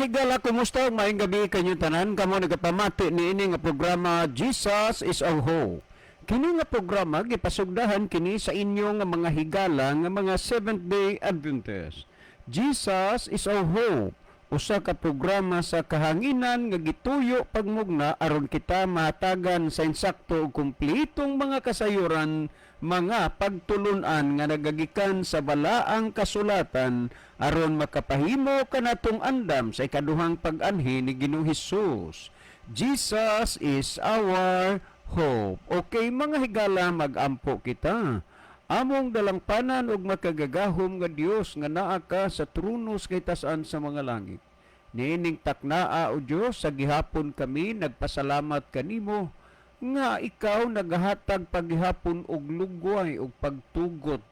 Higala, kumusta? Maayong gabi kanyong tanan. Kamo nagapamati niini nga programa, Jesus is Our Hope. Kini nga programa gipasugdahan kini sa inyo nga mga higala nga mga Seventh Day Adventist. Jesus is Our Hope. Usa ka programa sa kahanginan nga gituyo pagmugna aron kita mahatagan sa insakto ug kumpletong mga kasayuran, mga pagtulunan nga nagagikan sa balaang kasulatan aron makapahimo kanatong andam sa ikaduhang pag-anhi ni Ginoong Hesus. Jesus is our hope. Okay, mga higala, magampo kita. Among dalangpanan ug makagagahom nga Dios nga naa ka sa trono sa kitasan sa mga langit. Niining taknaa, o Dios, sa gihapon kami nagpasalamat kanimo nga ikaw nagahatag paghihapon og lugway og pagtugot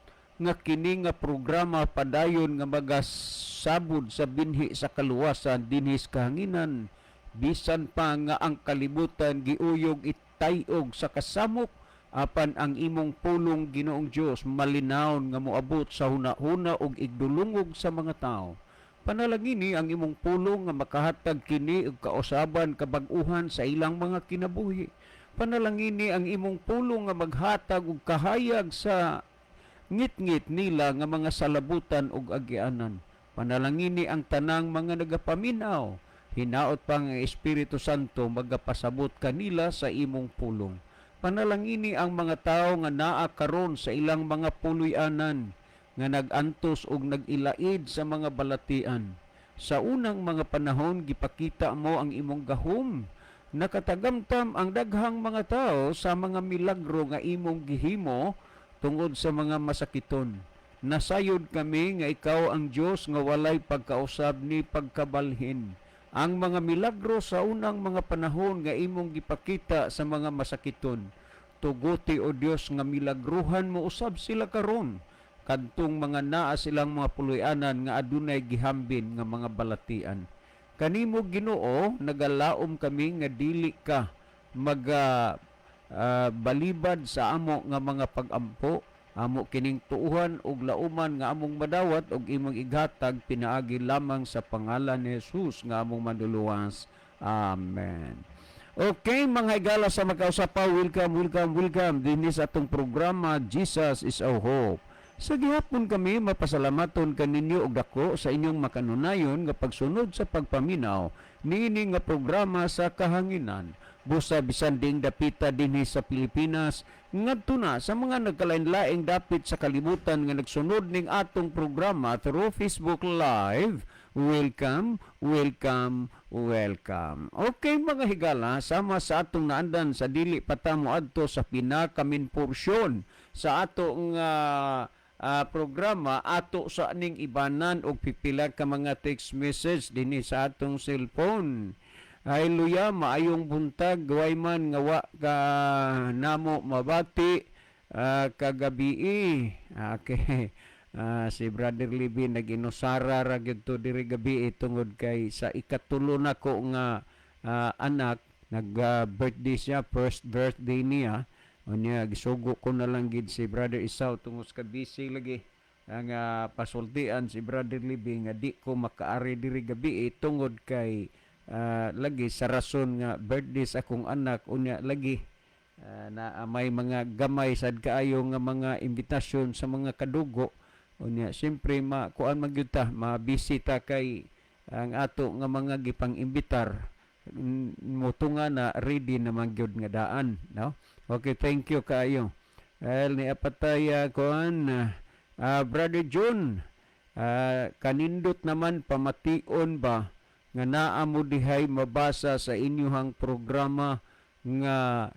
nga kini nga programa padayon nga magasabod sa binhi sa kaluwasan dinhi sa kahanginan, bisan pa nga ang kalibutan giuyog itayog sa kasamok, apan ang imong pulong, Ginoong Dios, malinawon nga moabot sa huna-huna ug igdulungog sa mga tao. Panalangini ang imong pulong nga makahatag kini og kausaban kabag-uhan sa ilang mga kinabuhi. Panalangini ang imong pulong nga maghatag og kahayag sa ngitngit nila nga mga salabutan ug agianan. Panalangini ang tanang mga nagapaminaw. Hinaot pa nga Espiritu Santo magapasabot kanila sa imong pulong. Panalangini ang mga tao nga naa karon sa ilang mga puloy-anan nga nag-antos og nag-ilaid sa mga balatian. Sa unang mga panahon gipakita mo ang imong gahom. Nakatagamtam ang daghang mga tao sa mga milagro nga imong gihimo tungod sa mga masakiton. Nasayod kami nga ikaw ang Dios nga walay pagkausab ni pagkabalhin. Ang mga milagro sa unang mga panahon nga imong gipakita sa mga masakiton, tuguti, o Dios, nga milagruhan mo usab sila karon kadtong mga naa silang mga puloy-anan nga adunay gihambin nga mga balatian. Kanimo, Ginoo, nagalaom kami nga dili ka maga balibad sa amo nga mga pagampo. Amo kining tuuhan ug lauman nga among madawat og imong ighatag pinaagi lamang sa pangalan ni Jesus nga among Manluluwas. Amen. Okay, mga higala sa makausapa, welcome, welcome, welcome dinhi sa atong programa, Jesus is Our Hope. Sa gihapon kami mapasalamaton kaninyo og dako sa inyong makanunayon nga pagsunod sa pagpaminaw niini nga programa sa kahanginan. Busa bisan ding dapita dinhi sa Pilipinas ngadto na sa mga nagkalain-laing dapit sa kalibutan nga nagsunod ning atong programa through Facebook Live. Welcome, welcome, welcome. Okay, mga higala, sama sa atong naandan sa dili pa ta moadto sa pinaka-main porsyon sa atong programa, ato sa ning ibanan og pipila ka mga text message dinhi sa atong cellphone. Hallelujah, maayong buntag, gaway man nga wa ka namo mabati kagabii. Okay. Si Brother Libby nag-inusara ra gyud to diri gabi tungod kay sa ikatulo nako nga anak nag birthday siya, first birthday niya. Unya gisugo ko na lang gid si Brother Isaw tungod ka busy lagi ang pasultian si Brother Libby nga di ko makaari diri gabi tungod kay lagi sa rason nga birthday sa akong anak. Unya lagi na may mga gamay sad kaayo nga mga imbitasyon sa mga kadugo. Unya siyempre ma kuan man gyud ta, ma-busy ta kay ang ato nga mga gipang-imbitar motunga na ready naman gyud nga daan, no? Okay, thank you kaayo. Well, ni apatay kuan Brother John, kanindot naman pamation ba nga naa mo dihay mabasa sa inyuhang programa nga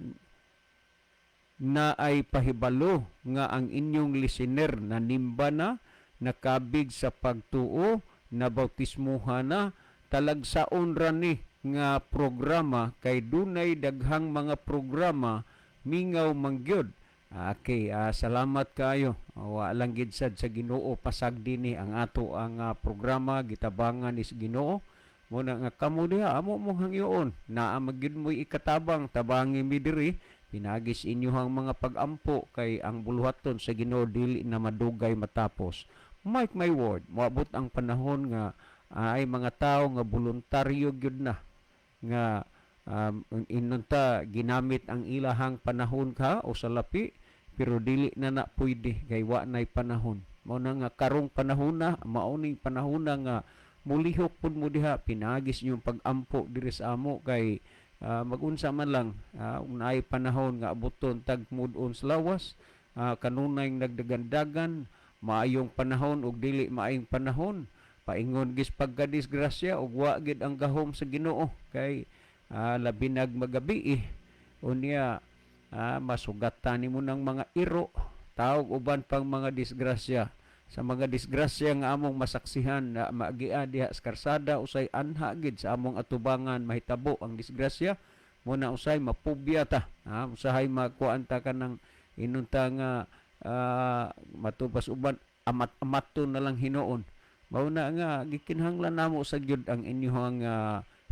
na ay pahibalo nga ang inyong listener na nimba na, nakabig sa pagtuo, na bautismuhan na? Talagsaon ra ni nga programa kay dunay daghang mga programa, mingaw mangyud. Okay, salamat kayo. Wa lang gid sad sa Ginoo pasag dinhi ang ato ang programa, gitabangan is Ginoo. Muna nga kamo diha amo mong hangyoon naa magyud mo'y ikatabang, tabangi mi diri pinagis inyohang mga pagampo kay ang buluhaton sa Ginoo dili na madugay matapos. Mark my word, moabot ang panahon nga Ay mga tao nga voluntaryo gyud na nga inunta ginamit ang ilahang panahon ka o sa lapi, pero dili na na pwede kay wa nay panahon. Mao na nga karong panahon na, mao ning panahon na nga mulihok pud mo diha pinagis inyong pag-ampo diri sa amo kay magunsa man lang, ug naay panahon nga abuton tag mud-on sa lawas, kanunay nagdagandagan, maayong panahon ug dili maayong panahon, paingon gis pagkadisgrasya ug wa gid ang gahom sa Ginoo kay labi nag magabi eh. Unya masugatan nimo ng mga iro, tawag uban pang mga disgrasya. Sa mga disgrasya nga among masaksihan na maagia diha sa karsada, usay anha gid sa among atubangan mahitabo ang disgrasya mo na, usay mapubya ta, ha, usahay makuan ta kanang inunta nga matubas uban amat-amaton na lang hinuon. Mao na nga gikinahanglan namo sa gyud ang inyong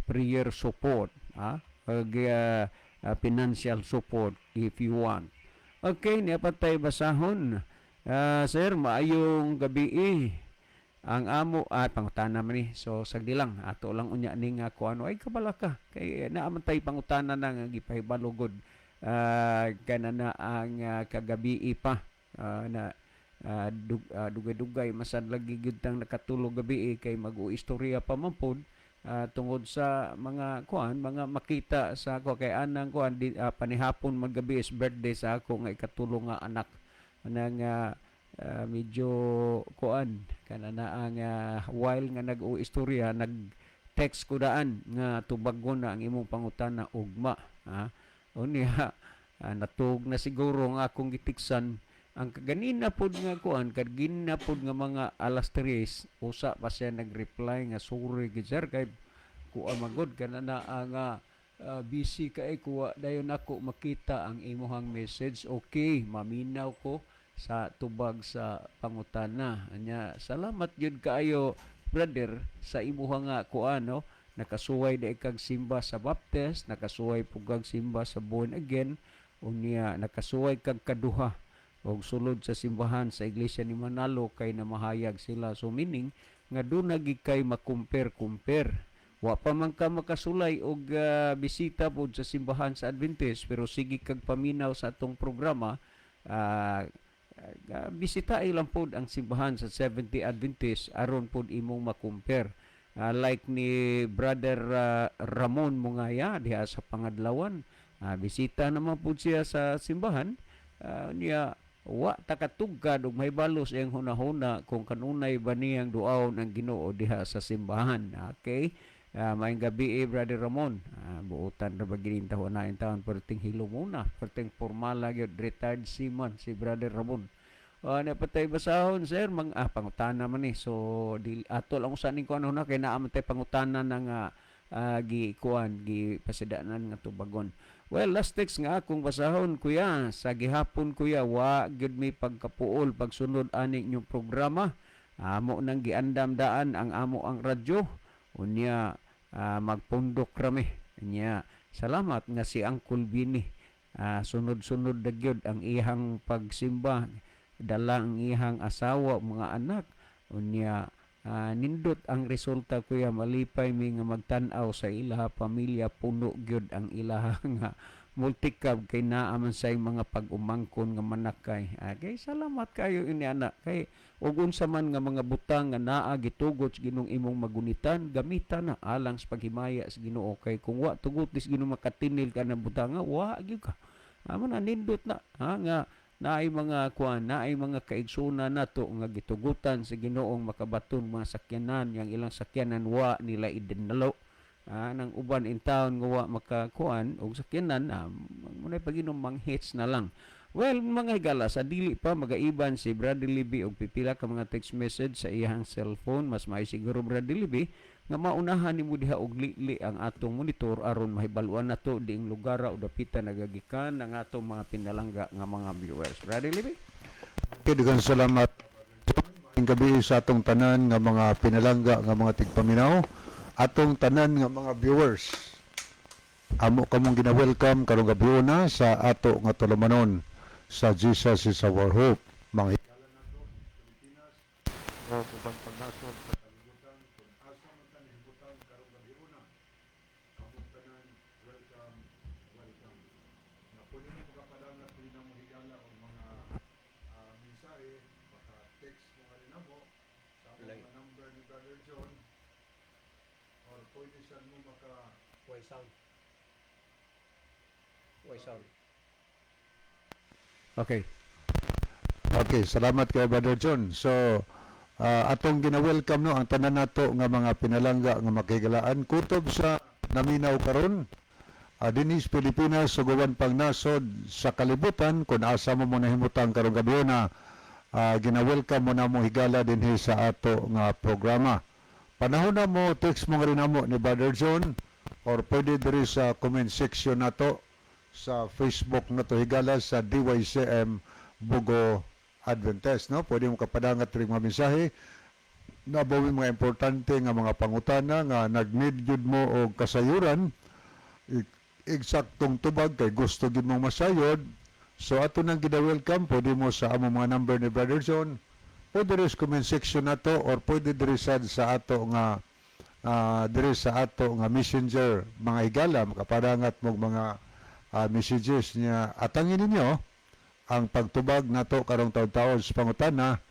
prayer support, ha, ug financial support if you want. Okay, niya pa tay basahon. Sir, maayong gabi eh. Ang amo at pangutana man ni. So sagdi lang, ato lang unya ning kuano ay kabala ka. Kay naa man tay pangutana na nga gipahibalo gud kana na ang kagabi pa na dugay-dugay masad lagi gyud tang nakatulog gabi eh, kay mag-uistorya pa man pod tungod sa mga kuan, mga makita sa ako kay anang kuan di, panihapon magabi is birthday sa ako nga ikatulo nga anak nang medyo kuan kana na ang while nga nag-uistorya, nag text ko daan nga tubagon na ang imong pangutana ugma, ha. Unya natug na siguro nga akong gitiksan ang kaganina pod nga kuan, kaganina pod nga mga alas 3 usa pa siya nag-reply nga sorry gid sir kay kuan magod kana na ang busy kay kuwa dayon ako makita ang imuhang message. Okay, maminaw ko sa tubag sa pangutana. Anya salamat gyud kaayo, brother, sa imuha nga kuan, no. Nakasuway di kag simba sa Baptist, nakasuway pug kag simba sa Born Again, unya nakasuway kag kaduha og sulod sa simbahan sa Iglesia ni Manalo kay namahayag sila. So meaning nga doon na gid kay makumpare compare. Wa pa man ka makasulay og bisita pod sa simbahan sa Adventist, pero sige kag paminaw sa atong programa, bisita lang pod ang simbahan sa 70 Adventist aron pod imong makumpare. Like ni Brother Ramon Mungaya diha sa Pangadlawan, bisita naman pod siya sa simbahan niya, wa takatugkad og mahibalo sa iyang hunahuna kung kanunay ba niyang duawon ang Ginoo diha sa simbahan. Okay. Maayong gabi eh, Brother Ramon. Buutan ra ba gining taon na taon, perting hilo muna, perting formala gyud, retired seaman si Brother Ramon. Na patay basahon, sir, mang pangutana man ni. So di ato lang usa ning kuan na kay naa man tay pangutana na nga gi kuan gi pasidanan nga tubagon. Well, last text nga akong basahon, kuya, sa gihapon kuya, wa gyud mi pagkapuol pagsunod ani inyong programa. Amo nang giandam daan ang amo ang radyo. Unya magpundok rami. Unya salamat nga si Uncle Bini sunod-sunod na gyud ang iyang pagsimba, dala ang iyang asawa, mga anak. Unya nindot ang resulta kuya, malipay mi nga magtan-aw sa ilaha pamilya, puno gyud ang ilaha nga multicab kay naa man say mga pag-umangkon nga manakay. Okay, salamat kayo ini anak kay ug unsa man nga mga butang nga naa gitugot sa Ginoong imong magunitan, gamita na alang sa paghimaya sa Ginoo kay kung wa tugot sa Ginoo makatinil ka ng butang nga wa gyud ka. Amo na nindot na ha nga naay mga kuan, naay mga kaigsunan nato nga gitugutan sa Ginoong makabaton mga sakyanan, yang ilang sakyanan wa nila idinalo. Nang uban in town nga wa makakuan og sakyanan, munay paginom mang-hits na lang. Well, mga higala, sa dili pa magaiban si Brother Libby og pipila ka mga text message sa iyang cellphone, mas may siguro, Brother Libby, nga maunahan nimo diha og lili ang atong monitor aron mahibaluan nato diing lugar o dapita nagagikan ang atong mga pinalangga nga mga viewers. Brother Libby? Okay, daghang salamat. Maayong gabi sa atong tanan nga mga pinalangga nga mga tigpaminaw, atong tanan nga mga viewers. Amo kamong gina-welcome karong gabi na sa ato nga tulumanon sa Jesus is Our Hope. Mga higala nato sa Pilipinas o uban pang nasod sa kalibutan kung asa man Pwede mo makapadangat diri namo, higala, og mga mensahe, baka text mo ka rin mo sa among Like. Mga number ni Brother John or pwede sad mo maka Why sound? Why sound? Okay. Okay, salamat kay Brother John. So, atong gina-welcome, no, ang tanan nato nga mga pinalangga nga makigalaan kutob sa naminaw karon dinhi sa Pilipinas ug uban pang nasod sa kalibutan kung asa mo mo nahimutang karong gabi na gina-welcome mo na mo, higala, dinhi sa ato nga programa. Panahon na mo text mo nga rin namo ni Brother John or pwede diri sa comment section nato sa Facebook nato, higala, sa DYCM Bogo Adventist, no? Pwede mo kapadangat rin mga mensahe nabawi, mga importante nga mga pangutana nga nag-need gyud mo og kasayuran, eksaktong tubag kay gusto gyud mong masayod. So ato nang gina-welcome, pwede mo sa among mga number ni Brother John, pwede rin sa comment section nato or pwede diri sad sa ato nga diri sa ato nga messenger, mga higala, makapadangat mo mga messages niya. Atangin ninyo ang pagtubag nato karong taon-taon sa pangutana.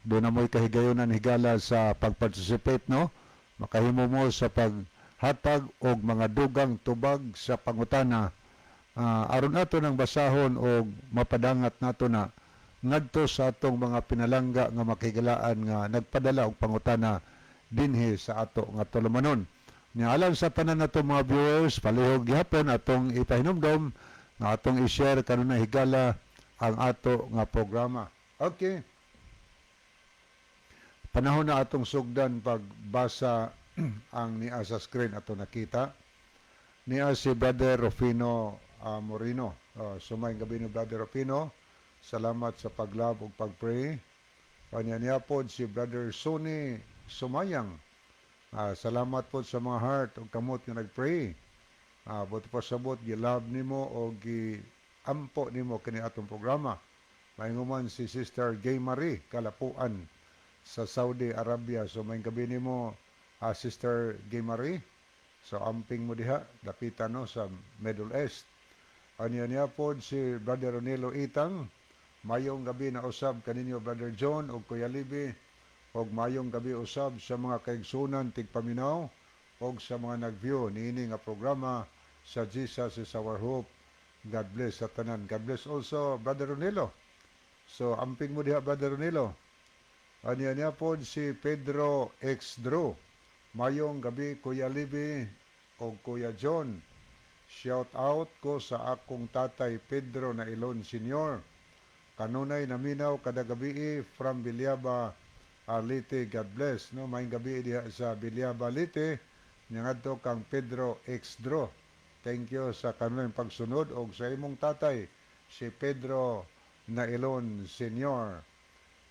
Doon na mo'y kahigayonan, higala, sa pag-participate, no? Makahimo mo sa paghatag og mga dugang tubag sa pangutana aron ato nang basahon og mapadangat nato na ngadto sa atong mga pinalangga nga makigalaan nga nagpadala og pangutana dinhi sa ato nga tulumanon. Nya alang sa tanan nato mga viewers, palihog gihapon atong ipahinumdom nga atong i-share kanunay, higala, ang ato nga programa. Okay. Panahon na atong sugdan pagbasa ang niya sa screen ato nakita. Niya si Brother Rufino Moreno. So maayong gabi ni Brother Rufino. Salamat sa pag-love ug pag-pray. Kanya niya po si Brother Sonny Sumayang. Salamat po sa mga heart ug kamot nga nag-pray. Buot pasabot gi-love nimo o gi-ampo nimo kini atong programa. Maingon si Sister Gay Marie Kalapuan sa Saudi Arabia. So maayong gabi nimo, Sister Gay Marie. So amping mo diha dapitan, no, sa Middle East. Anya niya po si Brother Ronelo Itang. Mayong gabi na usab kaninyo, Brother John ug Kuya Libi, ug mayong gabi usab sa mga kaigsunan tigpaminaw ug sa mga nag-view niini nga programa sa Jesus is Our Hope. God bless sa tanan. God bless also, Brother Ronelo. So amping mo diha, Brother Ronelo. Anya niya po si Pedro X. Drew. Mayong gabi, Kuya Libi o Kuya John. Shout out ko sa akong tatay Pedro na Ilon Senior. Kanunay naminaw kada gabi from Villaba, Leyte. God bless. No, maayong gabi diha sa Villaba, Leyte. Ngadto kang Pedro X. Drew. Thank you sa kanunay pagsunod og sa imong tatay si Pedro Nailon Senior.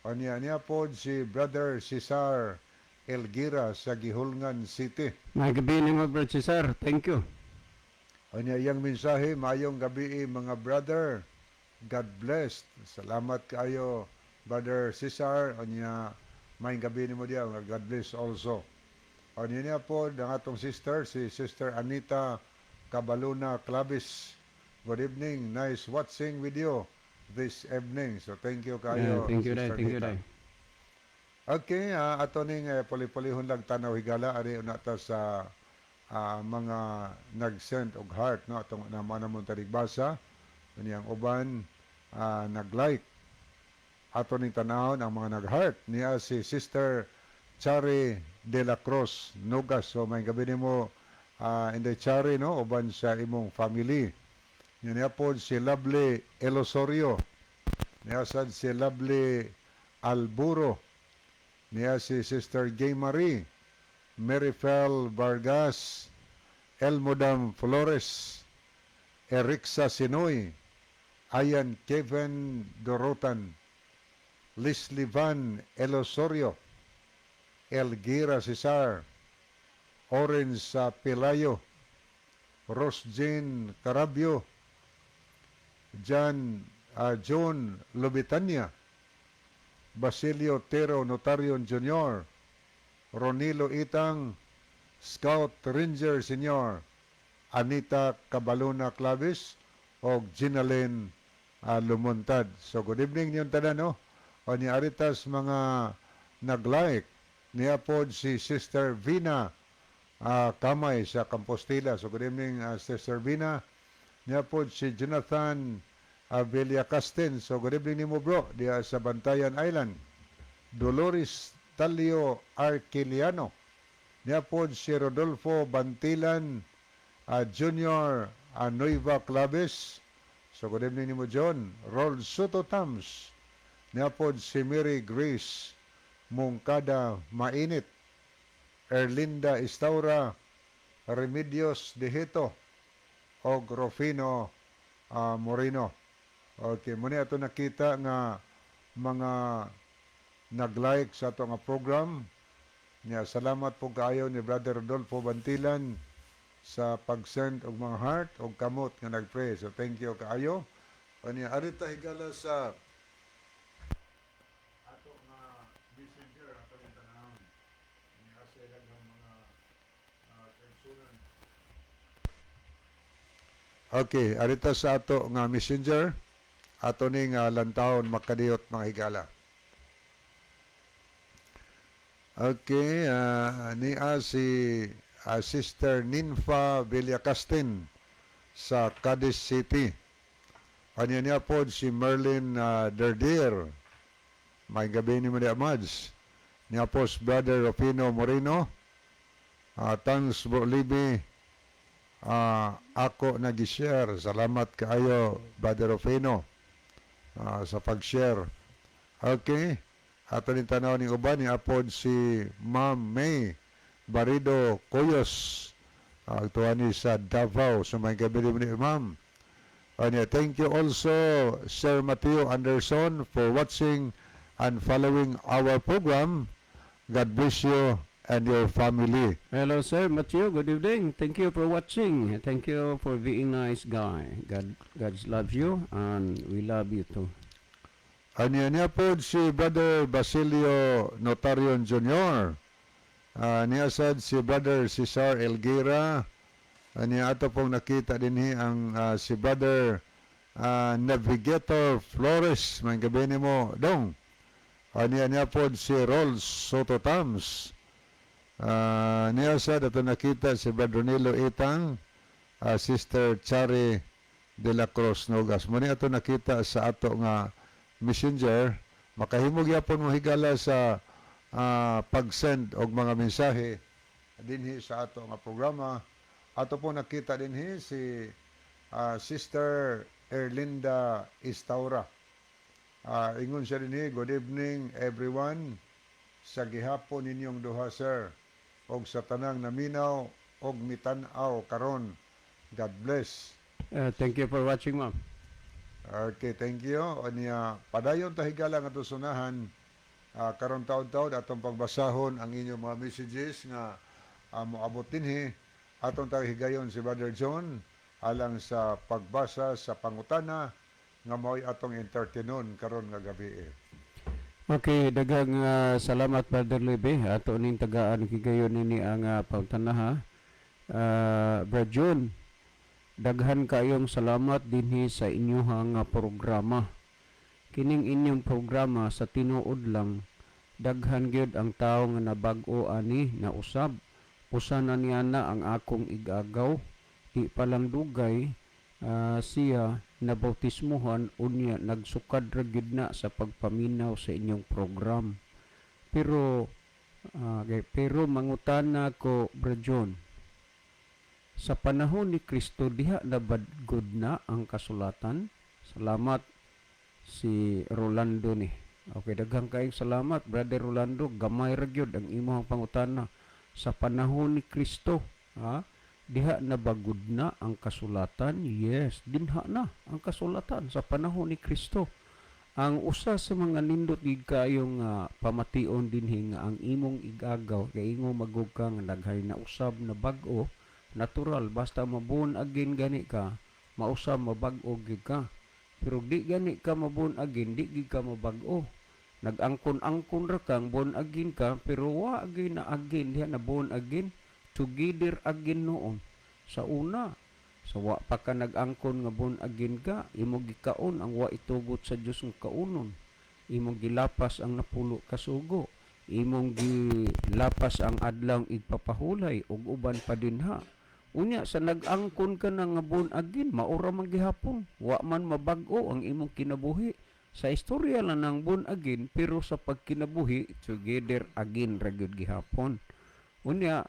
Anya niya po si Brother Cesar Elgira sa Guihulngan City. Maayong gabi nimo, Brother Cesar. Thank you. Anya iyang mensahe, "Maayong gabi, mga brother. God bless." Salamat kaayo, Brother Cesar. Anya maayong gabi nimo diya. God bless also. Anya niya po ang atong sister, si Sister Anita Cabaluna Clavis. "Good evening. Nice watching with you this evening." So thank you kaayo, Yeah, thank you, Sister Day. Thank you, Anita. Day. Okay, ato ning puli-pulihon lang tanaw, higala, ari una ta sa mga nag-send og heart, no? Atong naman namon tarigbasa kaniyang uban nag-like. Ato ning tanawon ang mga nag-heart. Niya si Sister Chari de la Cruz Nugas. So maayong gabi nimo, Inday Chari, no, uban sa imong family. Niya po si Lovely Elosorio. Niya sad si Lovely Alburo. Niya si Sister Gay Marie, Marifel Vargas, Elmodam Flores, Erixa Sinoy, Ayan Kevin Dorotan, Leslie Van Elosorio, Elgira Cesar, Orange Pelayo, Rose Jane Carabio, John Lobitania, Basilio Tero Notarion Jr., Ronilo Itang, Scout Ranger Senior, Anita Cabaluna Clavis, og Ginalyn Lumuntad. So good evening ninyong tanan, no? O ni aritas mga nag-like, niya pod si Sister Vina Kamay sa Compostela. So good evening, Sister Vina. Niya pod si Jonathan Villacastin. So good evening nimo, bro, diya sa Bantayan Island. Dolores Talio Arquiliano. Niya pod si Rodolfo Bantilan Jr. Nueva Claves. So good evening nimo, John. Rol Soto Tams. Niya pod si Mary Grace Mungkada Mainit. Erlinda Istaura, Remedios Dehito og Rufino Moreno. Okay, muna ato nakita nga mga nag-like sa ato nga program. Nya salamat po kaayo ni Brother Rodolfo Bantilan sa pag-send og mga heart og kamot nga nag-pray. So thank you kaayo. Unya arita, higala, sa ato nga messenger ato ning tanawon. Nya asa daghang mga kaigsunan. Okay, arita sa ato nga messenger ato ning lantawon, makadiyot, mga higala. Okay, niya si Sister Ninfa Villacastin sa Cadiz City. Anya niya po si Merlin Derdier. Maayong gabii nimo diha, Mads. Niya po si Brother Rufino Moreno. Thanks, Bro Libby. Ako nag-share. Salamat kaayo, Brother Rufino, sa pag-share. Okay. Ato ning tanaw ni uban, ni apod si Ma'am May Barido Coyos. Tuwa ni sa Davao. So maayong gabii ni Ma'am. Anya, thank you also, Sir Mateo Anderson, for watching and following our program. God bless you and your family. Hello, Sir Matthew. Good evening. Thank you for watching. Thank you for being nice guy. God loves you and we love you too. Anya niya po si Brother Basilio Notarion Jr. Niya sad si Brother Cesar Elguera. Niya ato pong nakita dinhi ang si Brother Navigator Flores. Maayong gabii nimo, Dong. Niya niya po si Rolls Soto Tams. Niya sad ato nakita si Brother Nilo Itang, Sister Chari de la Cruz Nogas. Muna ato nakita sa ato nga messenger, makahimo gyapon mo, higala, sa pag-send og mga mensahe dinhi sa ato nga programa. Ato po nakita dinhi si Sister Erlinda Istaura. Ingon siya dinhi, "Good evening everyone. Sa gihapon ninyong duha, sir, og sa tanang naminaw og mitan-aw karon. God bless." Thank you for watching, ma'am. Okay, thank you. Unya, padayon ta, higala, nga sunahan karon taud-taud atong pagbasahon ang inyong mga messages nga moabot dinhi. Atong higayon si Brother John alang sa pagbasa sa pangutana nga mao'y atong entertainon karon nga gabi. Okay, daghang salamat, Brother Lebe. Ato ning tagaan higayon nini ang pangutana ha. Brad John, daghan kayong salamat dinhi sa inyuhang programa. Kining inyong programa, sa tinuod lang, daghan gyud ang tawo nga nabag-o ani na usab. Usa na niya na ang akong igagaw. Di pa lang dugay siya nabautismuhan, unya nagsukad ra gyud na sa pagpaminaw sa inyong program. Pero pero mangutana ko, Bro John, sa panahon ni Kristo, diha na gud na ang kasulatan? Salamat." Si Rolando ni. Okay, daghang kayong salamat, Brother Rolando. Gamay ra gyud ang imong pangutana. Sa panahon ni Kristo, ha? Diha na bagud na ang kasulatan? Yes, dinha na ang kasulatan sa panahon ni Kristo. Ang usa sa mga nindot gid kayong pamation dinhi nga ang imong igagaw kay ingo magug ka nga naghay na usab na bag-o, natural, basta ma-born again gani ka, mausab mabag-o gid ka. Pero di gani ka ma-born again, di gid ka mabag-o. Nag-angkon-angkon ra kang born again ka, pero wa again na again diha na born again, together again noon. Sa una, So wa pa ka nag-angkon nga born again ka, imo gikaon ang wa itugot sa Dios nga kaunon. Imong gilapas ang 10 ka sugo. Imong gilapas ang adlaw igpapahulay ug uban pa dinha. Unya sa nag-angkon ka na nga born again, maura man gihapon. Wa man mabag-o ang imong kinabuhi. Sa istorya lang ng born again, pero sa pagkinabuhi, together again ra gyud gihapon. Unya,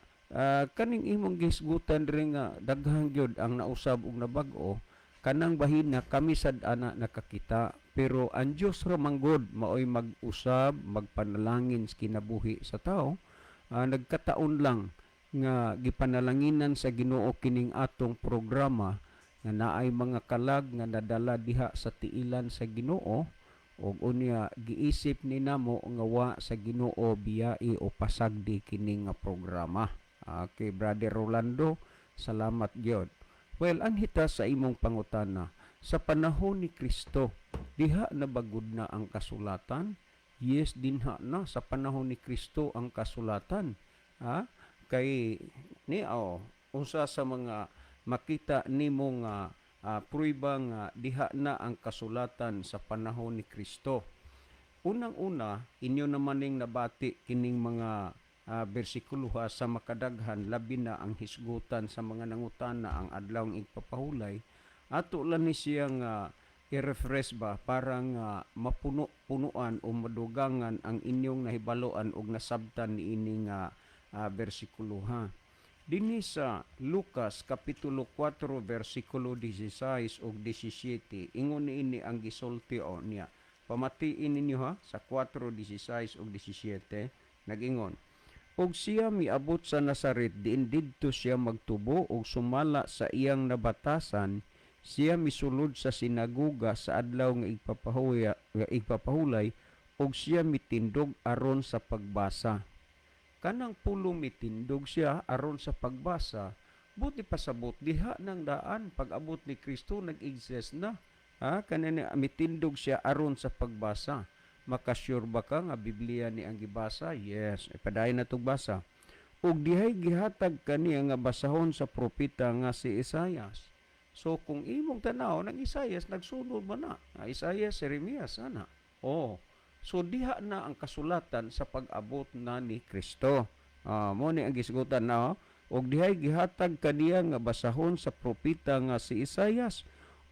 kaning imong gisgutan diri nga daghang gyud ang nausab ug nabag-o, kanang bahina kami sad ana nakakita, pero ang Dios ra manggod maoy mag-usab, magpanalangin sa kinabuhi sa tao. Nagkataon lang nga gipanalanginan sa Ginoo kining atong programa nga naay mga kalag nga nadala diha sa tiilan sa Ginoo, ug unya giisip ni namo nga wa sa Ginoo biyai o pasagdi kini nga programa. Okay, Brother Rolando, salamat gyud. Well, anhita sa imong pangutana, sa panahon ni Kristo, diha na bagud na ang kasulatan? Yes, dinha na sa panahon ni Kristo ang kasulatan. Ha? Kay ni oh, unsa sa mga makita nimo nga prueba nga diha na ang kasulatan sa panahon ni Kristo? Unang-una, inyo naman ning nabati kining mga bersikulo ha, sa makadaghan, labi na ang hisgutan sa mga nangutana ang adlaw igpapahulay. Ato lang ni siya nga i-refresh ba para nga mapuno-punuan o madugangan ang inyong nahibaloan og nasabtan niini nga bersikulo ha. Dinhi sa Lucas kapitulo 4 versikulo 16 ug 17, ingon niini ang gisulti o niya. Pamatiin ninyo ha, sa 4:16 ug 17, nag-ingon. "Ug siya miabot sa Nazaret diin didto siya magtubo, ug sumala sa iyang nabatasan siya misulod sa sinagoga sa adlaw nga igpapahuya, nga igpapahulay, ug siya mitindog aron sa pagbasa." Kanang pulong mitindog siya aron sa pagbasa, buot ipasabot diha nang daan pag-abot ni Kristo nag-exist na. Ha, kanina mitindog siya aron sa pagbasa. Makasure ba ka nga Biblia ni ang gibasa? Yes, ipadayon na tug basa. "Ug dihay gihatag kaniya nga basahon sa propeta nga si Isayas." So kung imong tanaw ng Isayas, nagsunod ba na? Ah, Isayas, Jeremias ana. Oh. So diha na ang kasulatan sa pag-abot na ni Kristo. Mo ni ang gisgutan na, oh. "Ug dihay gihatag kaniya nga basahon sa propeta nga si Isayas.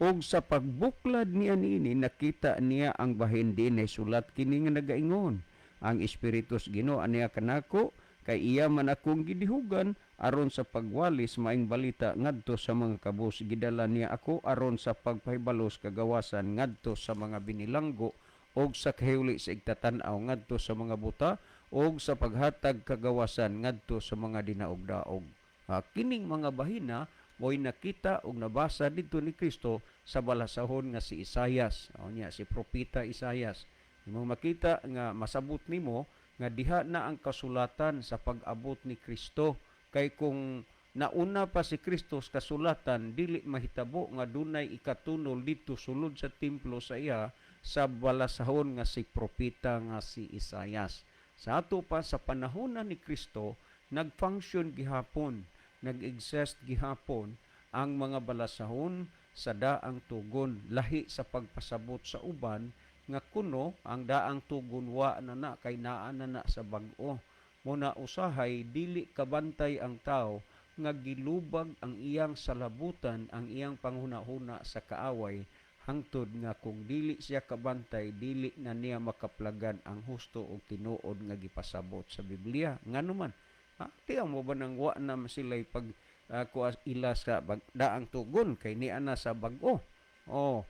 Ug sa pagbuklad niya niini, nakita niya ang bahin diin sulat kini nga nagaingon: Ang Espiritu sa Ginoo aniya kanako, kay iya man akong gidihugan aron sa pagwalis maayong balita ngadto sa mga kabus. Gidala niya ako aron sa pagpahibalos kagawasan ngadto sa mga binilanggo og sa kahuli sa igtatan-aw ngadto sa mga buta og sa paghatag kagawasan ngadto sa mga dinaog-daog." Ha, kining mga bahina mo'y nakita og nabasa didto ni Kristo sa balasahon nga si Isayas. O niya, si propeta Isayas. Imong makita nga masabot nimo nga diha na ang kasulatan sa pag-abot ni Kristo. Kay kung nauna pa si Kristo sa kasulatan, dili mahitabo nga dunay ikatunol didto sulod sa templo sa iya sa balasahon nga si propeta nga si Isayas. Sa ato pa, sa panahon na ni Kristo, nag-function gihapon, nag-exist gihapon ang mga balasahon sa daang tugon, lahi sa pagpasabot sa uban nga kuno ang daang tugon wa na na kay naa na na sa bag-o. Muna usahay dili kabantay ang tao nga gilubag ang iyang salabutan, ang iyang panghuna-huna sa kaaway, hangtod nga kung dili siya kabantay, dili na niya makaplagan ang husto og tinuod nga gipasabot sa Biblia. Ngano man? Ha, tiyaw mo ba nang wa na sila'y pag kuha ila sa daang tugon kay niya na sa bag-o? Oh.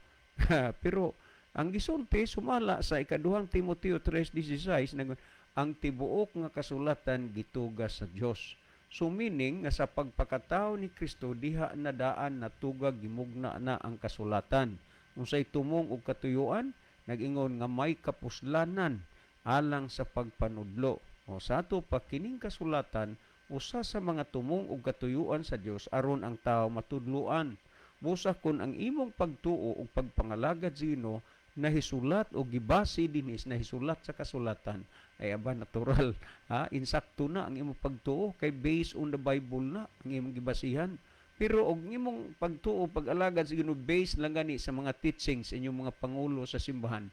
Pero ang gisulti sumala sa ikaduhang Timoteo 3:16 nag ang tibuok nga kasulatan gituga sa Dios. So meaning nga sa pagpakatao ni Kristo, diha na daan natugag, gimugna na ang kasulatan. Unsay tumong og katuyuan? Nag-ingon nga may kapuslanan alang sa pagpanudlo. O sa ato pa, kining kasulatan usa sa mga tumong og katuyuan sa Dios aron ang tao matudloan. Busa kun ang imong pagtuo ug pagpangalagad sa Ginoo nahisulat o gibase dinis nahisulat sa kasulatan, ay aba, natural ha, insakto na ang imong pagtuo kay based on the Bible na ang imong gibasihan. Pero og imong pagtuo, pag-alagad sa Ginoo based lang gani sa mga teachings inyong mga pangulo sa simbahan,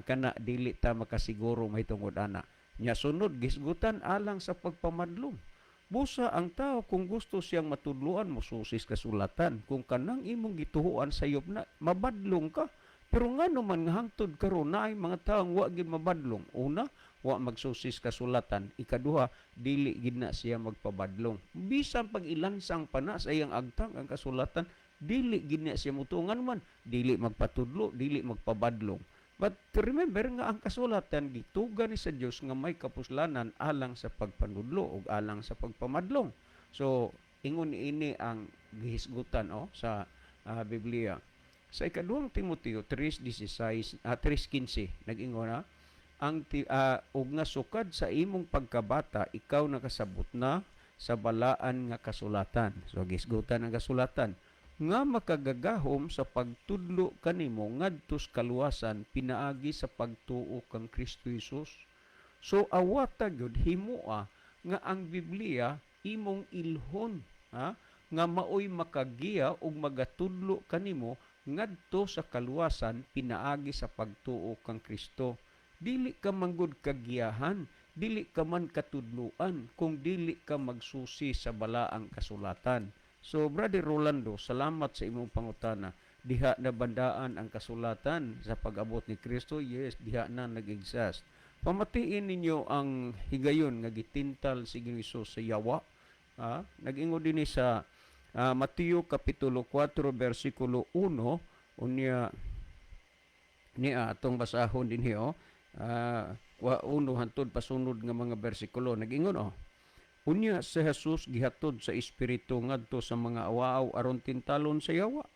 kana dili ta makasiguro mahitungod ana. Nya sunod, gisgutan alang sa pagpamadlong. Busa ang tao kung gusto siyang matudloan, mosusis kasulatan. Kung kanang imong gituhuan sayop na, mabadlong ka. Pero ngano man nga hangtod karon naay mga taong wa gid mabadlong? Una, wa magsusis kasulatan. Ikaduha, dili gid na siya magpabadlong. Bisan pag ilansang pa na sa iyang agtang ang kasulatan, dili gid na siya mutuo. Ngano man, dili magpatudlo, dili magpabadlong. But remember nga ang kasulatan gituga ni sa Dios nga may kapuslanan alang sa pagpanudlo ug alang sa pagpamadlong. So ingon ini ang gihisgutan, oh, sa Biblia. Sa ikaduhang Timoteo 3:16, 3:15, nag-ingon na ang og nga sukad sa imong pagkabata ikaw nakasabot na sa balaan nga kasulatan. So gisgutan ang kasulatan nga makagagahom sa pagtudlo kanimo ngadto sa kaluwasan pinaagi sa pagtuo kang Kristo Jesus. So awata gyud, himoa nga ang Biblia imong ilhon, ha, nga maoy makagiya ug magatudlo kanimo ngadto sa kaluwasan pinaagi sa pagtuo kang Kristo. Dili ka manggod kagiyahan, dili ka man katudloan kung dili ka magsusi sa balaang kasulatan. So Brother Rolando, salamat sa imong pangutana. Diha na bandaan ang kasulatan sa pag-abot ni Kristo? Yes, diha na nag-exist. Pamatiin ninyo ang higayon nga gitintal si Ginoong Hesus sa yawa. Nag-ingon dinhi sa Mateo Kapitulo 4 versikulo 1, unya niya atong basahon dinhi, oh. Wa uno hantod pasunod nga mga bersikulo, nag-ingon, oh. Unya si Jesus gihatod sa Espiritu ngadto sa mga awaaw aron tintalon sa yawa.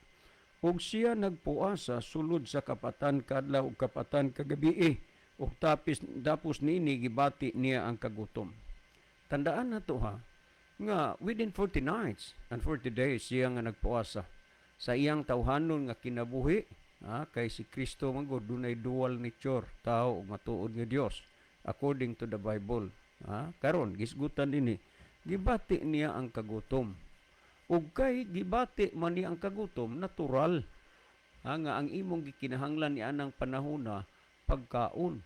Ug siya nagpuasa sulod sa kapatan kaadlaw ug kapatan kagabii. Ug tapis dapos niini gibati niya ang kagutom. Tandaan na to, ha, nga within 40 nights and 40 days siya nga nagpuasa sa iyang tawhanon nga kinabuhi, ha, kay si Kristo man gud dunay dual nature, tao ug matuod nga Dios according to the Bible. Ha, karon gisgutan dinhi, gibati niya ang kagutom. Ug kay gibati man niya ang kagutom, natural, ha, nga ang imong gikinahanglan ni anang panahona pagkaon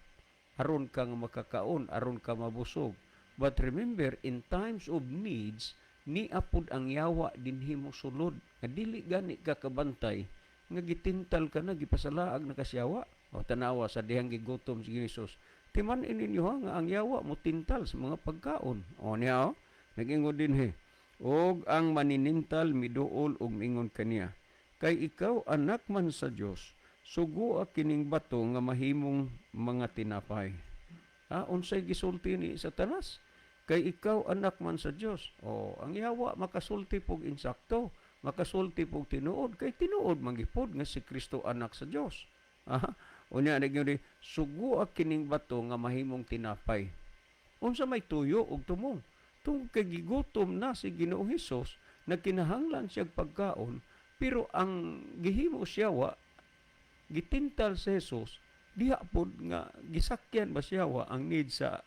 aron ka nga makakaon, aron ka mabusog. But remember, in times of needs, ni apod ang yawa dinhi mo sulod nga dili gani ka kabantay nga gitintal ka na, gipasalaag na ka sa yawa. O tanawa sa dihang gigutom si Jesus. Timan-i ninyo, ha, nga ang yawa mo tintal sa mga pagkaon. O niya, oh, nag-ingon dinhi. Og ang maninintal miduol og mingon kaniya, "Kay ikaw anak man sa Dios, sugoa kining bato nga mahimong mga tinapay." Ha, unsay gisulti ni Satanas? "Kay ikaw anak man sa Dios." O, ang yawa makasulti pog insakto, makasulti pog tinuod, kay tinuod man gipod nga si Kristo anak sa Dios. Ah, unya nagyud, "Sugoa kining bato nga mahimong tinapay." Unsa may tuyo og tumong? Tungod kay gigutom na si Ginoong Hesus, nagkinahanglan siya pagkaon, pero ang gihimo siya wa gitintal sa Jesus, diha pod nga gisakyan ba siya wa ang need sa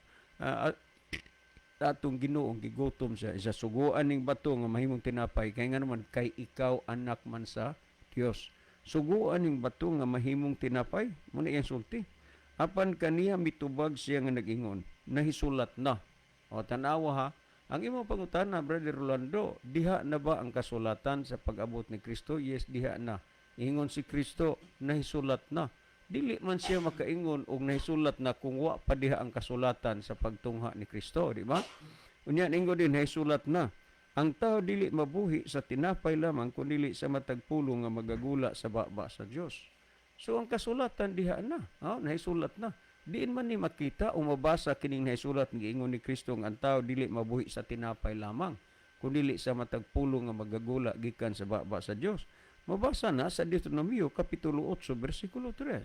atong Ginoong gigutom siya. Isa, "Suguan ning bato nga mahimong tinapay," kay nga naman kay ikaw anak man sa Dios. "Suguan ning bato nga mahimong tinapay," mo na iyang sulti. Apan kaniya mitubag siya nga nag-ingon, "Nahisulat na." O tanawa, ha, ang imong pangutana, Brother Rolando, diha na ba ang kasulatan sa pag-abot ni Kristo? Yes, diha na. Ingon si Kristo, "Nahisulat na." Dili man siya makaingon og nahisulat na kung wa pa diha ang kasulatan sa pagtungha ni Kristo, di ba? Unya ingon din, "Nahisulat na. Ang tao dili mabuhi sa tinapay lamang kundi sa matag pulong nga magagula sa baba sa Dios." So ang kasulatan diha na, ha, nahisulat na. Diin man ni makita o mabasa kining nahisulat nga giingon ni Kristo nga ang tao dili mabuhi sa tinapay lamang kundi sa matag pulong nga magagula gikan sa baba sa Dios? Mabasa na sa Deuteronomio Kapitulo 8 versikulo 3.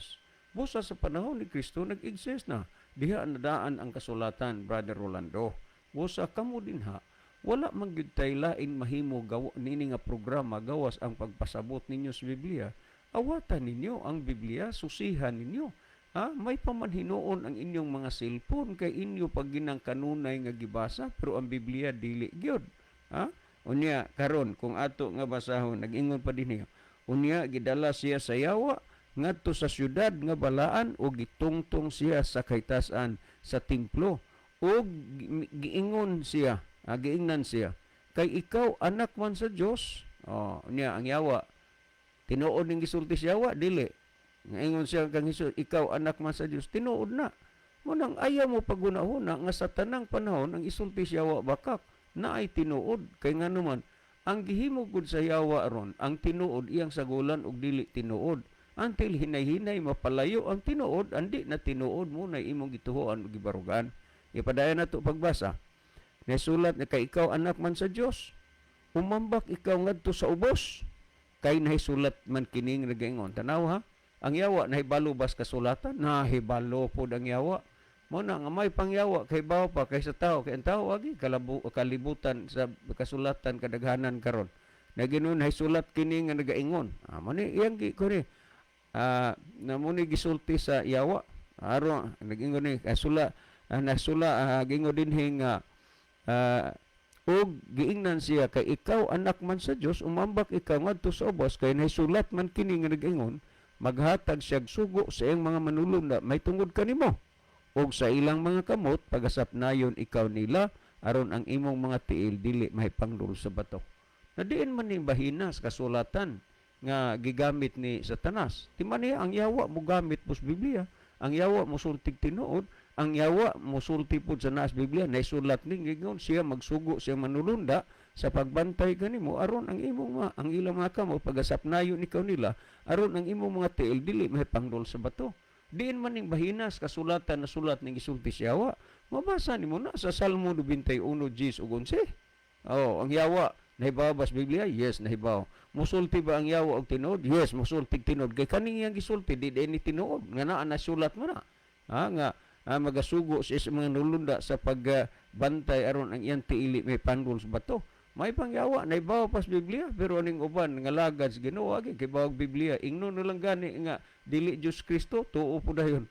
Busa sa panahon ni Kristo nag-exist na. Diha na daan ang kasulatan, Brother Rolando. Busa kamo din, ha, wala man gyud tay lain mahimo gawa nini nga programa gawas ang pagpasabot ninyo sa Biblia. Awatan ninyo ang Biblia, susihan ninyo. Ha, may pamanhinuon ang inyong mga cellphone kay inyo pag ginang kanunay nga gibasa, pero ang Biblia dili gyud. Ha? Unya karon kung ato nga basahon, nag-ingon pa dinhi, unya gidala siya sa yawa ngadto sa syudad nga balaan ug gitungtong siya sa kahitasan sa templo ug giingon siya, giingnan siya, "Kay ikaw anak man sa Dios." Oh, unya ang yawa, tinuod ning gisulti sa yawa, dili? Nga ingon siya kang Hesus, "Ikaw anak man sa Dios," tinuod na. Mo nang ayaw mo paghuna-huna nga sa tanang panahon ang isulti sa yawa bakak na ay tinuod, kay ngano man ang gihimo gud sa yawa ron, ang tinuod iyang sagulan og dili tinuod until hinay-hinay mapalayo ang tinuod, andi na tinuod mo na imong gituhoan ug gibarugan. Ipadayon nato pagbasa. Nasulat na, "Kay ikaw anak man sa Dios, umambak ikaw ngadto sa ubos, kay nahisulat man kining nagaingon." Tanaw ha, ang yawa nahibalo bas kasulatan? Nahibalo pod ang yawa. Mo na nga may pangyawa kay bawo pa kaysa tao, kay ang tao agi kalabu, kalibutan sa kasulatan kadaghanan karon. Naginon, "Nahisulat kini nga nagaingon." Mo ni iyang gi kuni na mo ni gisulti sa yawa aron nagingon ni kasula, nasula, gingon dinhi nga ug giingnan siya, "Kay ikaw anak man sa Dios, umambak ikaw ngadto sa ubos, kay nahisulat man kini nga nagaingon, maghatag siya sugo sa iyang mga manulunda may tungod kanimo, ug sa ilang mga kamot pagasapnayon ikaw nila, aron ang imong mga tiil dili mahipangdol sa bato." Na diin man ni bahina sa kasulatan nga gigamit ni Satanas. Di man niya ang yawa mo gamit pos Biblia, ang yawa mo sultig tinuod, ang yawa mosulti pud sa naas Biblia. Naisulat ning giingon siya, magsugo siya manulunda sa pagbantay kanimo, aron ang imong mga, ang ilang mga kamot pagasapnayon ikaw nila, aron ang imong mga tiil dili mahipangdol sa bato. Diin man ning bahinas kasulatan na sulat ning gisulti sa yawa, mabasa nimo na sa Salmo 91 10 ug 11. Oh, ang yawa nahibaw ba sa Biblia? Yes, nahibaw. Musulti ba ang yawa og tinuod? Yes, musulti tinuod. Kay kaning iyang gisulti di ni tinuod nga naa nasulat mo na. Ha, nga magasugo siya sa mga nulunda sa pagbantay aron ang iyang tiili may pandol sa bato. May pangyawa nahibaw pa sa Biblia, pero aning uban nga lagad sa Ginoo agi kay bawag Biblia, ingnon na lang gani nga dili Dios Kristo, tuo po dayon.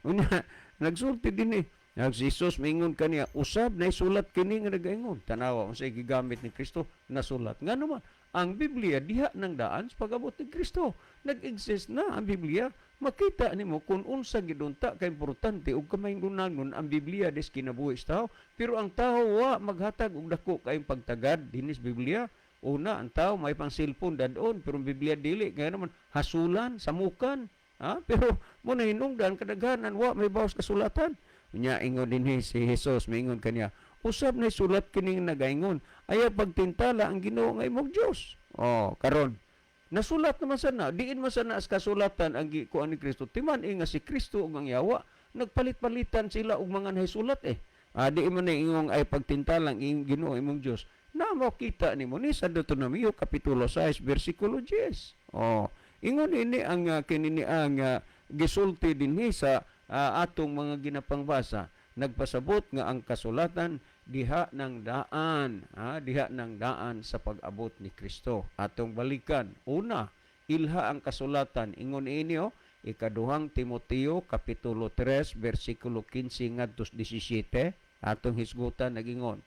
Unya nagsulti din eh. Ang si Jesus maingon kaniya, "Usab naisulat kini nga nagaingon." Tanawa unsay gigamit ni Kristo, nasulat. Ngano man ang Biblia diha nang daan sa pag-abot ni Kristo. Nag-exist na ang Biblia. Makita nimo kung unsa gidunta ka importante ug kamahinungdanon ang Biblia des kinabuhi sa tao. Pero ang tao wa maghatag og dako kayong pagtagad dinis Biblia. Una, ang tao may pang cellphone dadon, pero ang Biblia dili. Kaya naman hasulan, samukan. Ha? Pero mo na hinungdan kadaghanan wa may bawas kasulatan. Unya ingon dinhi si Jesus, maingon kaniya, "Usab na sulat kining nagaingon, ayaw pagtintala ang Ginoo nga imong Dios." Oh, karon nasulat naman sana, diin man sana as kasulatan ang gikuan ni Kristo. Timan nga si Kristo ug ang yawa nagpalit-palitan sila og mga nahisulat eh. Di man na ingong ay pagtintalang iyong Ginoo imong Dios. Na mo kita nimo ni sa Deuteronomio kapitulo 6 bersikulo 10. Oh, ingon ini ang kinini ang gisulti dinhi sa atong mga ginapangbasa, nagpasabot nga ang kasulatan diha ng daan, ha, diha ng daan sa pag-abot ni Kristo. Atong balikan. Una, ilha ang kasulatan. Ingon ini oh, Ikaduhang Timoteo kapitulo 3 bersikulo 15 ngadto 17, atong hisgutan. Nagingon,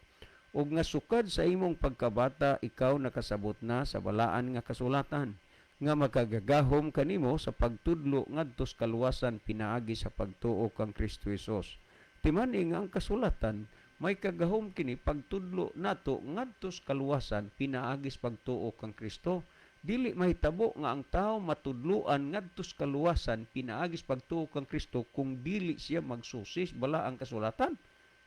"Ug nga sukad sa imong pagkabata ikaw nakasabot na sa balaan nga kasulatan nga makagagahom kanimo sa pagtudlo ngadto sa kaluwasan pinaagi sa pagtuo kang Kristo Hesus." Timan-i nga ang kasulatan may kagahom kini pagtudlo nato ngadto sa kaluwasan pinaagi sa pagtuo kang Kristo. Dili mahitabo nga ang tao matudloan ngadto sa kaluwasan pinaagi sa pagtuo kang Kristo kung dili siya magsusis balaang kasulatan.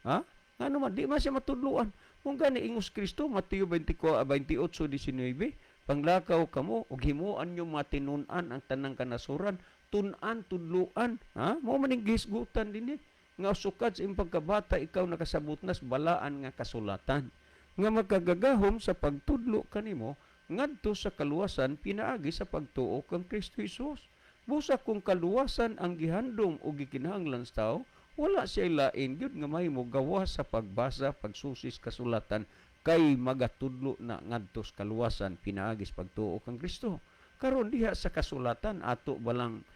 Ha? Ngano man di man siya matudloan? Kung gani ingos Kristo Mateo 24 28:19, "Panglakaw kamo ug himuan nyo matinun-an ang tanang kanasuran." Tun-an, tudloan, ha? Mao man ning gihisgutan dinhi nga sukad sa imong pagkabata ikaw nakasabot na sa balaan nga kasulatan nga makagagahom sa pagtudlo kanimo ngadto sa kaluwasan pinaagi sa pagtuo kang Kristo Hesus. Busa kung kaluwasan ang gihandom o gikinahanglan sa tao, wala siya lain gyud nga mahimo gawas sa pagbasa, pagsusis kasulatan, kay magatudlo na ngadto sa kaluwasan pinaagi sa pagtuo kang Kristo. Karon diha sa kasulatan, ato balang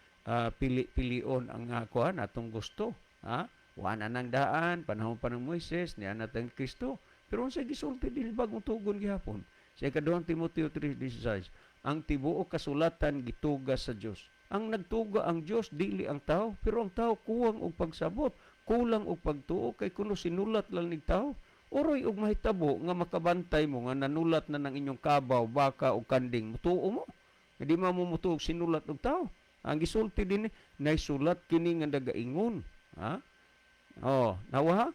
pili-pilion ang kuan atong gusto, ha? Wa na nang daan panahon pa ng Moises, niya na tang Kristo. Pero unsay gisulti dinhi bagong tugon gihapon? Sa ikaduhang Timoteo 3:16, ang tibuok kasulatan gituga sa Dios. Ang nagtuga ang Dios, dili ang tao, pero ang tao kuwang og pagsabot, kulang og pagtuo kay kuno sinulat lang ning tao. Uroy og mahitabo nga makabantay mo nga nanulat na ng inyong kabaw, baka o kanding, mutuo mo. Hindi mo mutuo og sinulat og tao. Ang gisulti din naisulat kini nga nagaingon. Ha? Oh, nawa ha?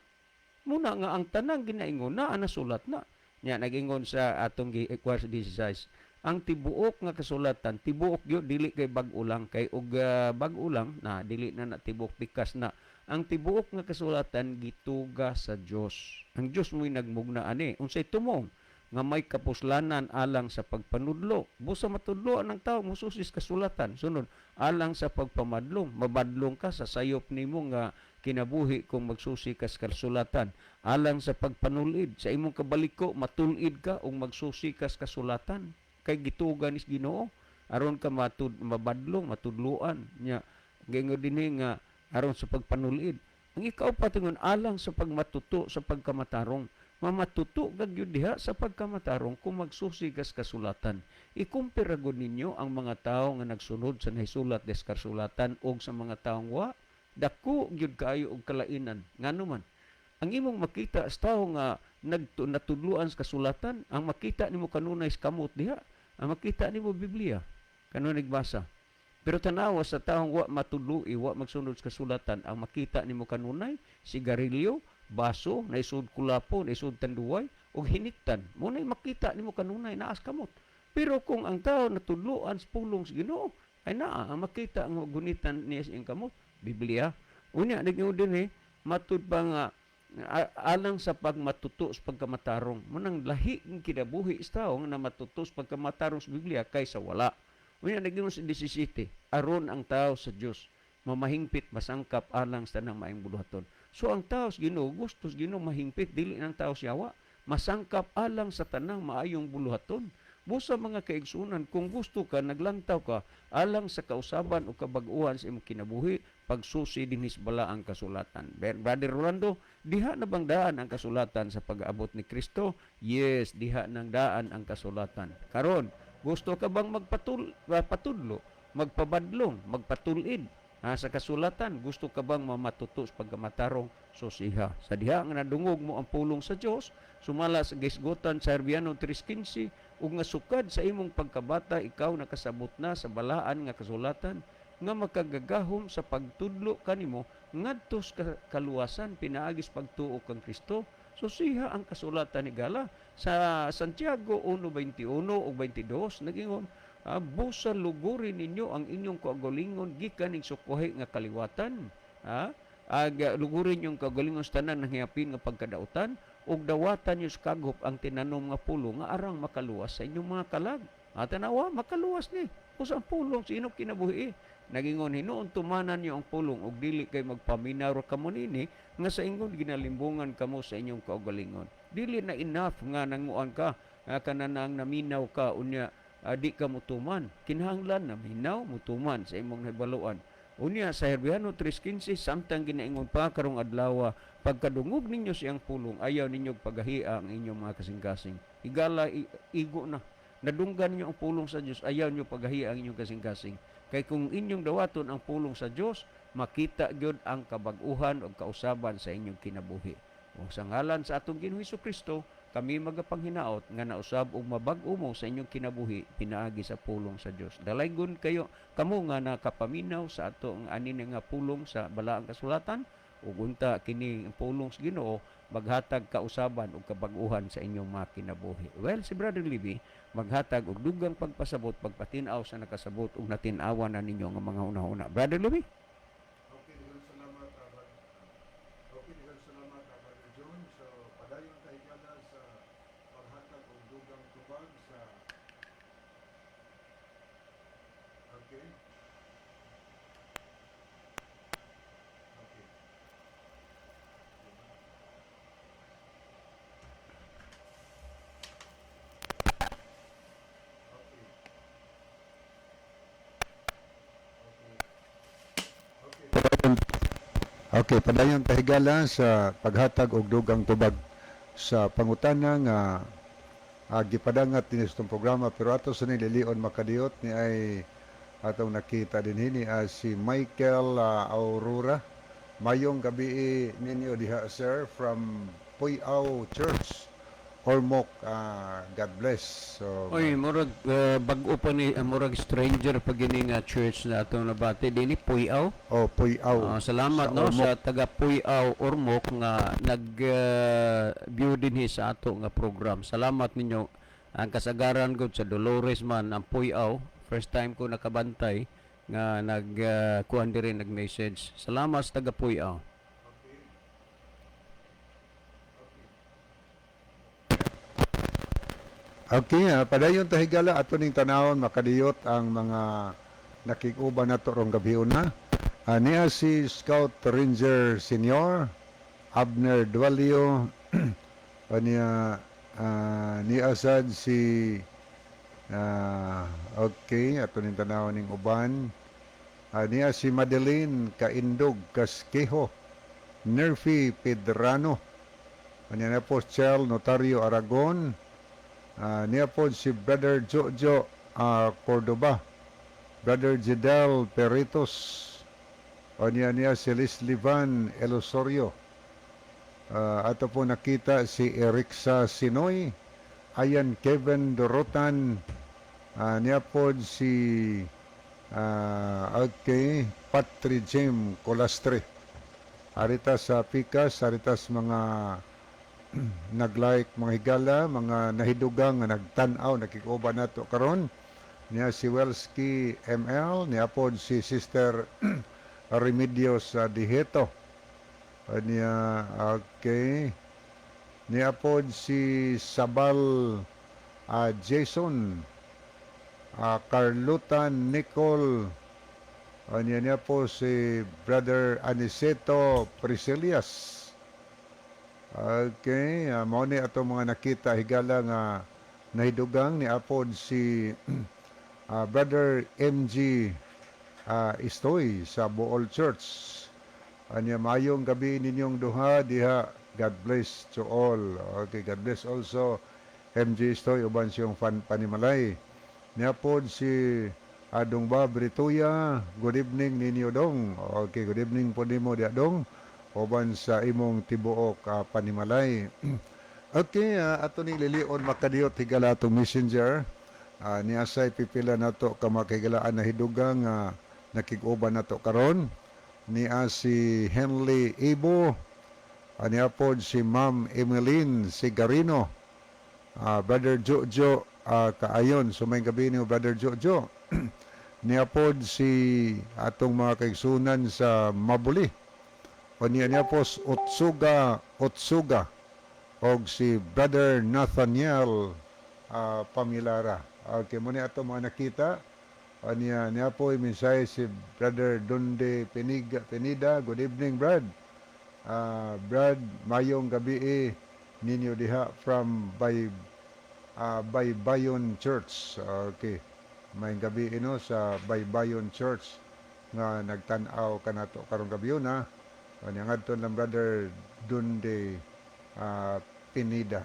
Muna nga ang tanang ginaingon na nasulat na. Nya nagingon sa atong gi 16, ang tibuok nga kasulatan, tibuok gyud, dili kay bag-o lang, kay og bag-o lang na dili na na tibuok, pikas na. Ang tibuok nga kasulatan gituga sa Dios. Ang Dios mo'y nagmugna ani. Unsay tumong? Nga may kapuslanan alang sa pagpanudlo. Busa matudloan ang tao, mususis kasulatan. Sunod, alang sa pagpamadlong. Mabadlong ka sa sayop nimo nga kinabuhi kung magsusi ka sa kasulatan. Alang sa pagpanulid, sa imong kabaliko, matulid ka ug magsusi ka sa kasulatan. Kay gituga nis Ginoo aron ka mabadlong, matudloan nya. Gaingon dinhi nga aron sa pagpanulid. Ang ikaw patingon alang sa pagmatuto sa pagkamatarong. Mamatuto ka gyud diha sa pagkamatarong kung magsusi ka sa kasulatan. Ikumpira gud ninyo ang mga tawo nga nagsunod sa nahisulat des kasulatan og sa mga taong wa. Dako gyud kaayo og kalainan. Ngano man? Ang imong makita sa tawo nga natudloan sa kasulatan, ang makita nimo kanunay sa kamot diha, ang makita nimo Biblia, kanunay nagbasa. Pero tanawa sa taong wa matudloi, wa magsunod sa kasulatan, ang makita nimo kanunay sigarilyo, baso, naisud kulapo, naisud tanduay, ug hiniktan. Mo nay makita nimo kanunay naas kamot. Pero kung ang tao natudloan sa pulong sa Ginoo, ay naa ang makita ang gunitan niya sa iyang kamot, Biblia. Unya nag-ingon din matud pa nga alang sa pagmatuto sa pagkamatarong. Munang lahi ng kinabuhi sa tao nga namatuto sa pagkamatarong sa Biblia kaysa wala. Unya nag-ingon sa 17, aron ang tao sa Dios mamahingpit masangkap alang sa tanang maayong buluhaton. So ang tao sa Ginoo, gusto sa Ginoo mahingpit, dili ng tao siyawa, masangkap alang sa tanang maayong buluhaton. Busa mga kaigsunan, kung gusto ka, naglantaw ka, alang sa kausaban o kabag-uhan sa imong kinabuhi, pagsusi dinhi sa balaang kasulatan. Brother Rolando, diha na bang daan ang kasulatan sa pag-abot ni Kristo? Yes, diha nang daan ang kasulatan. Karon, gusto ka bang magpatudlo, magpabadlong, magpatulid ha, sa kasulatan? Gusto ka bang mamatuto sa pagkamatarong? Susiha. Sa diha nga nadungog mo ang pulong sa Dios, sumala sa gisgutan sa Herbiano 3:15, ug nga sukad sa imong pagkabata ikaw nakasabot na sa balaan nga kasulatan nga makagagahom sa pagtudlo kanimo ngadto sa kaluwasan pinaagi sa pagtuo kang Kristo. Susiha ang kasulatan ni Gala sa Santiago 1:21 ug 22, nagingon, busa luguri ninyo ang inyong kaugalingon gikan ning sukuhi nga kaliwatan, ha? Ag lugurin yung kaugalingon sa tanan ng hiyapin nga pagkadautan ug dawatan niyo sa kagop ang tinanom nga pulong nga arang makaluwas sa inyong mga kalag. Tanawa, makaluwas ni. Usa ang pulong sa inyong kinabuhi. Nagingon, hinuon tumanan niyo ang pulong ug dili kay magpaminaw ra kamo nini nga sa ingon ginalimbungan kamo sa inyong kaugalingon. Dili na enough nga nanguan ka, nga kananang naminaw ka unya di ka mutuman. Kinahanglan naminaw mutuman sa imong nahibaluan. Unya sa Herbiano 3:15, samtang ginaingon pa karong adlaw, pagkadungog ninyo siyang pulong, ayaw ninyo pagahia ang inyong mga kasing-kasing. Higala igo na. Nadunggan ninyo ang pulong sa Dios, ayaw ninyo pagahia ang inyong kasing-kasing. Kay kung inyong dawaton ang pulong sa Dios, makita gyud ang kabag-uhan o kausaban sa inyong kinabuhi. O sa ngalan sa atong Ginoong Kristo, kami magapanghinaot nga nausab og mabag-o mo sa inyong kinabuhi pinaagi sa pulong sa Dios. Dalaygon kayo kamo nga nakapaminaw sa ato ang ani nga pulong sa balaang kasulatan ug unta kini ang pulong sa Ginoo maghatag kausaban ug kabag-uhan sa inyong mga kinabuhi. Well, si Brother Libby maghatag og dugang pagpasabot, pagpatin-aw sa nakasabot ug natin-awan na ninyo nga mga hunahuna. Brother Libby? Okay, daghang salamat, okay, daghang salamat, Brother John. So, padayon tayo higala sa paghatag og dugang tubag sa. Okay. Okay. Okay. Okay. Okay. Okay, padayon ta higala sa paghatag og dugang tubag. Sa pangutana nga gipadangat din itong programa, pero ato sa nililion, makadiyot, ni ay atong nakita din hini si Michael Aurora. Mayong gabi ninyo diha, sir, from Puyao Church, Ormoc. God bless. So Oy, murag bag-o pa ni, murag stranger pa gini nga church na atong nabati dinhi, Puyaw. Oh, Puyao. Ah, salamat sa no Ormoc. Sa taga Puyaw, Ormoc nga nag view dinhi sa ato nga program. Salamat ninyo. Ang kasagaran gud sa Dolores man ang Puyaw. First time ko nakabantay nga nag kuan diri, nag-message. Salamat sa taga Puyaw. Okay, padayon ta, higala, ato ning tanawon, makadiyot, ang mga nakikuban nato rong gabiuna. Niya si Scout Ranger Senior Abner Dualio, niya niya sad si okay, ato ning tanawon ning uban. Niya si Madeline Kaindog Casquejo, Nerfy Pedrano. Niya na po Chel Notario Aragon. Niya po si Brother Jojo Cordoba, Brother Jidel Peritos, o niya niya si Leslie Van Elosorio. Ato po nakita si Erixa Sinoy, Ayan Kevin Dorotan, niya po si okay, Patri Jim Colastre. Arita sa Pikas, arita sa mga nag-like, mga higala, mga nahidugang nga nagtan-aw, nakikuban nato karon. Niya si Welski ML, niya pod si Sister Remedios Diheto. Niya, okay. Niya pod si Sabal Jason, Carlota Nicole, niya niya po si Brother Aniceto Priscilias. Okay, mao ni ato mga nakita, higala, nga nahidugang. Ni apod si Brother MG Istoy sa Bool Church. Anya, mayong gabi ninyong duha diha. God bless to all. Okay, God bless also MG Istoy uban siyang fan panimalay. Niapod si Adong Bob Rituya. Good evening ninyo, dong. Okay, good evening po nimo diha, dong, uban sa imong tibuok panimalay. Okay, ato ning lilion, makadiyot, higala, atong messenger. Niya say pipila nato ka makahigalaan na hidugang nakig-uban nato karon. Niya si Henley Ibo, niya pod si Ma'am Emeline Sigarino, Brother Jojo Kaayon. So may gabi niyo, Brother Jojo. Niya pod si atong mga kaigsunan sa Mabuli. O niya niya po si Otsuga Otsuga og si Brother Nathaniel Pamilara. Okay, mao ni ato mga nakita. O niya niya po mensahe si Brother Donde Peniga, Penida. Good evening, Brad. Brad, mayong gabi eh, ninyo diha from by Baybayon Church. Okay. Mayong gabi ino sa Baybayon Church nga nagtan-aw kanato karong gabi na. Nya ngadto lang Brother Dunde Pinida.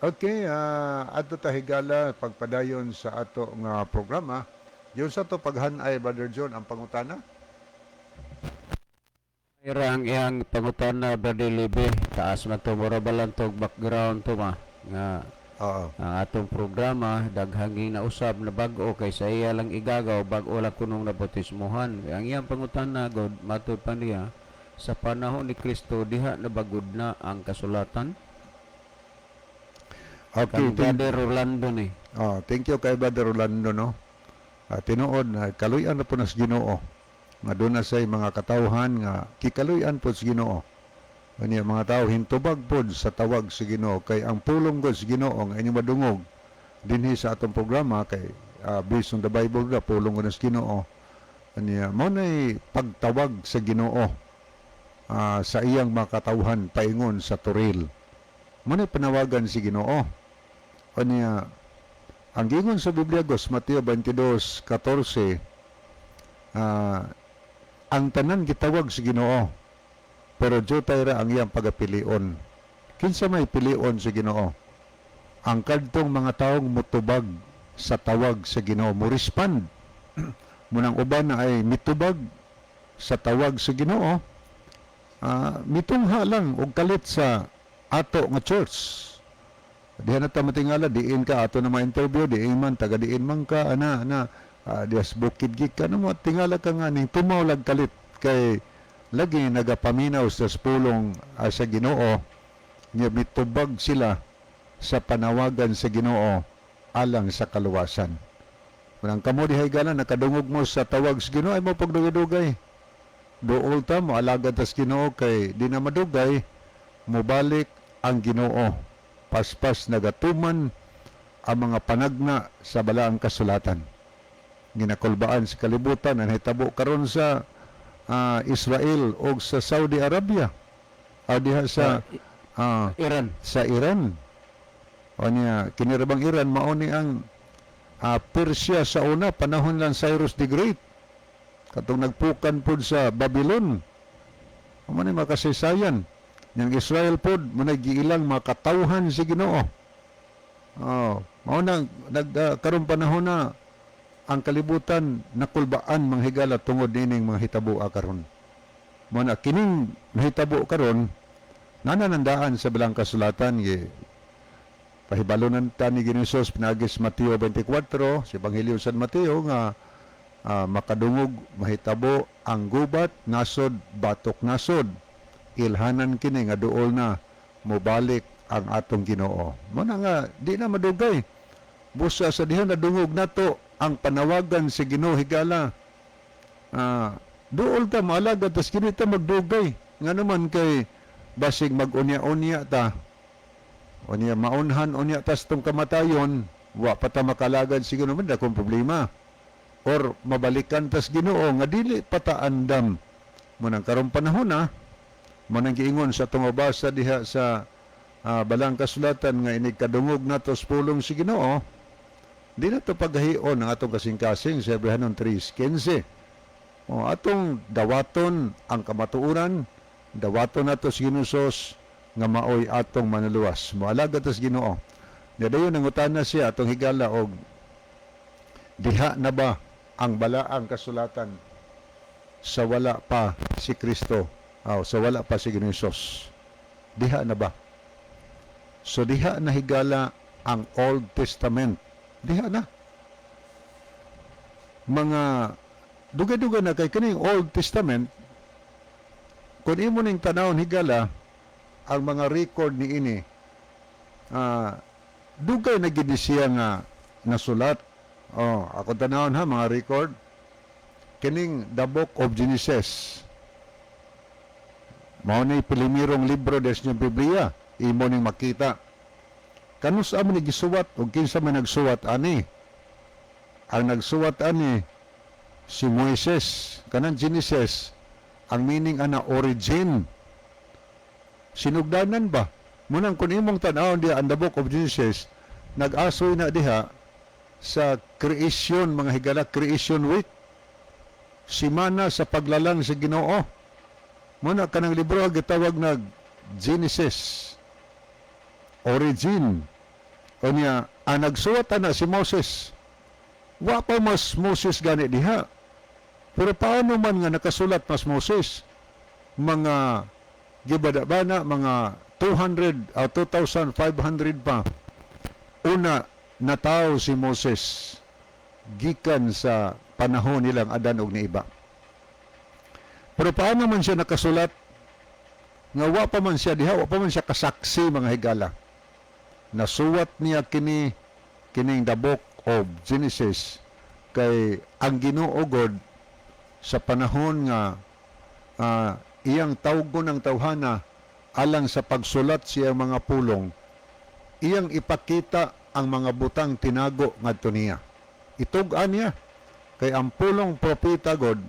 Okay, adto ta, higala, pagpadayon sa ato nga programa. Yun sa to paghanay, Brother John, ang pangutana. Ira ang iyang pangutana, Brother Libe, taas man to, mura ba lang tog background to ma nga ang atong programa daghang ginausab na bag-o kay sa iya lang igagaw, bag-o lang kunong nabautismohan. Ang iyang pangutana god, matud pa niya, sa panahon ni Kristo diha nabagod na ang kasulatan? Okay, Kang Brother Rolando ni. Oh, thank you kay Brother Rolando, no. Tinuod na kaluy-an na po nas Ginoo. Nga doon na say mga katawhan nga kikaluy-an po sa Ginoo. Unya mga tao hintubag pod sa tawag sa Ginoo kay ang pulong god sa Ginoo nga inyong madungog dinhi sa atong programa kay based on the Bible ga pulong god sa Ginoo. Unya mao nay pagtawag sa Ginoo sa iyang mga katawhan paingon sa toril. Mao nay panawagan si Ginoo. Unya ang gingon sa Biblia gos Mateo 22:14, ang tanan gitawag sa Ginoo pero jutay ra ang iyang pagapilion. Kinsa may pilion sa Ginoo? Ang kadtong mga taong mutubag sa tawag sa Ginoo, mo respond. Munang uban na ay mitubag sa tawag sa Ginoo, mitungha lang og kalit sa ato nga church. Diha na ta matingala, diin ka ato na ma-interview, diin man, taga diin man ka, ana, ana, dias bukid gid ka, ano mo, tingala ka nga ning tumaw lag kalit kay lagi nagapaminaw sa pulong sa Ginoo, nga mitubag sila sa panawagan sa Ginoo alang sa kaluwasan. Munang kamo dihay gala nakadungog mo sa tawag sa Ginoo ay mo pagdugay-dugay. Duol ta mo alagad tas Ginoo kay di na madugay mobalik ang Ginoo. Paspas nagatuman ang mga panagna sa balaang kasulatan. Ginakulbaan sa kalibutan ang hitabo karon sa Israel o sa Saudi Arabia. O diha sa Iran. Sa Iran. O niya, kinirabang Iran, mao ni ang Persia sa una, panahon lang Cyrus the Great. Katong nagpukan pod sa Babylon. Amo ni makasaysayan. Yang Israel pod, mo giilang makatawhan si Ginoo. Oh, mao na nag karong panahon na ang kalibutan nakulbaan, mga higala, tungod nining mga hitabo karon. Mao na kining nahitabo karon nananandaan sa balang kasulatan, gi pahibalunan ta ni Ginoong Hesus pinaagi sa Mateo 24, sa Ebanghelyo San Mateo, nga makadungog mahitabo ang gubat nasod batok nasod, ilhanan kini nga duol na mobalik ang atong Ginoo. Mo na nga di na madugay, busa sa diha nadungog nato ang panawagan sa Ginoo, higala, duol ta moalagad tas kini ta magdugay, nga naman kay basig mag-unya-unya ta, unya maunhan unya tas tong kamatayon, wa pa ta makalagad sa Ginoo, man dakong problema, or mabalikan tas Ginoo nga dili pa ta andam. Mo nang karong panahon na mo nang giingon sa atong mabasa diha sa balang kasulatan nga inig kadungog nato sa pulong si Ginoo, di na to paghahion ang atong kasing-kasing sa Hebrehanon 3:15. O atong dawaton ang kamatuoran, dawaton nato si Ginoong Hesus nga maoy atong manuluwas. Moalagad tas Ginoo. Dayon nangutana siya, atong higala, og diha na ba ang balaang kasulatan sa wala pa si Kristo, aw, sa wala pa si Ginoong Hesus? Diha na ba? So diha na, higala, ang Old Testament. Diha na. Mga dugay-dugay na kay kining Old Testament, kung imo ning tanawon, higala, ang mga record ni ini, dugay na gid ni siya nga nasulat. Oh, ako tanawon ha, mga record kining the Book of Genesis. Mao ni primerong libro des niyang Biblia, imo ning makita. Kanus amo ni gisuwat ug kinsa man nagsuwat ani? Ang nagsuwat ani si Moises. Kanang Genesis, ang meaning ana origin. Sinugdanan ba? Munang kung imong tan-awon diha ang the Book of Genesis, nag-asoy na diha sa creation, mga higala, creation week. Simana sa paglalang sa Ginoo. Muna kanang libro gitawag nag Genesis. Origin. O niya, ang nagsuwat ana si Moses. Wa pa mas Moses gani diha. Pero paano man nga nakasulat mas Moses? Mga gibada-bana, mga 200 2,500 pa. Una, natawo si Moses gikan sa panahon nilang Adan og ni Eva. Pero paano man siya nakasulat nga wa pa man siya diha, wa pa man siya kasaksi, mga higala? Nasuwat niya kini, kining the Book of Genesis, kay ang Ginoo God sa panahon nga iyang tawgon ang tawhana alang sa pagsulat siyang mga pulong, iyang ipakita ang mga butang tinago ngadto niya. Itug-an niya kay ang pulong propeta God,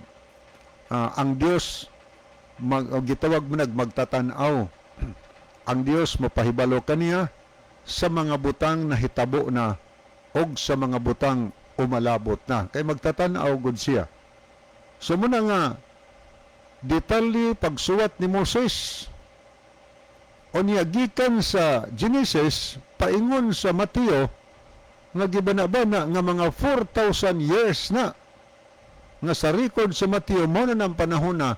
ang Dios mag, gitawag mo nag magtatan-aw. Ang Dios mapahibalo kaniya sa mga butang nahitabo na og sa mga butang umalabot na kay magtatan-aw gud siya. So muna nga detalye pagsuwat ni Moses. Unya gikan sa Genesis paingon sa Mateo nga gibana-bana nga mga 4,000 years na nga sa record sa Mateo mo na ng panahon na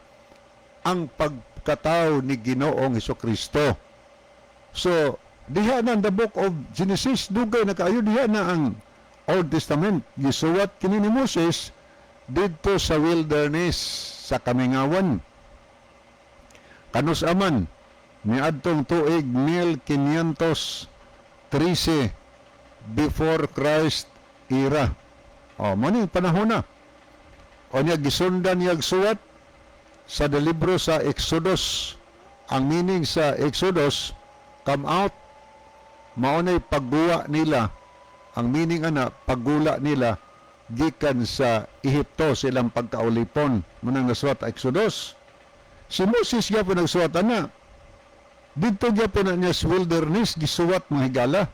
ang pagkatao ni Ginoong Kristo. So, diha na ang the Book of Genesis, dugay na kaayo diha na ang Old Testament. Gisuwat kini ni Moses didto sa wilderness sa kamingawan. Kanus aman niadtong tuig 1513 before Christ era. O, mo ni panahon na. O niya gisundan niya suwat sa the libro sa Exodus. Ang meaning sa Exodus, come out, mao na'y pagguwa nila. Ang meaning ana, paggula nila gikan sa Ehipto, silang pagkaulipon. Munang nasuwat Exodus. Si Moses gyapon nagsuwat ana. Didto gyapon na niya sa wilderness gisuwat, mga higala.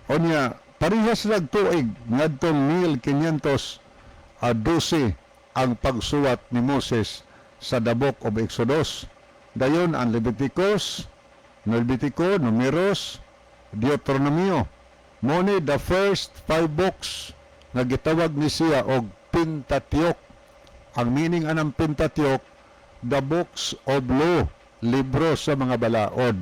O niya, parehas lag tuig ngadtong 1512 ang pagsuwat ni Moses sa the Book of Exodus. Dayon ang Leviticus, Levitico, Numeros, Deuteronomio. Mo ni the first five books nga gitawag ni siya og Pentateuch. Ang meaning anang Pentateuch, the books of law, libro sa mga balaod.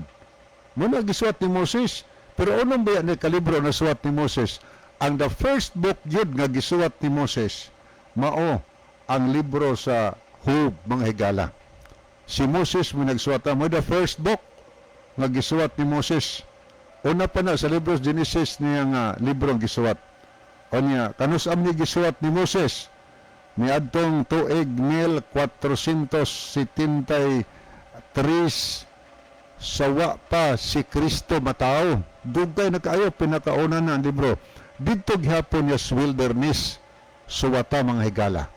Muna gisuwat ni Moses, pero unong baya ni kalibro na suwat ni Moses? Ang the first book yun nga gisuwat ni Moses, mao ang libro sa Job, mga higala. Si Moses mo nagsuwat mo the first book nga gisuwat ni Moses. Una pa na sa libro sa Genesis niya nga libro ang gisuwat. O niya, kanus am ni gisuwat ni Moses? Niadtong tuig 1473 sa wa pa si Kristo matao. Dugay na kaayo, pinakauna na ang libro. Didto gihapon niya sa wilderness suwata, mga higala.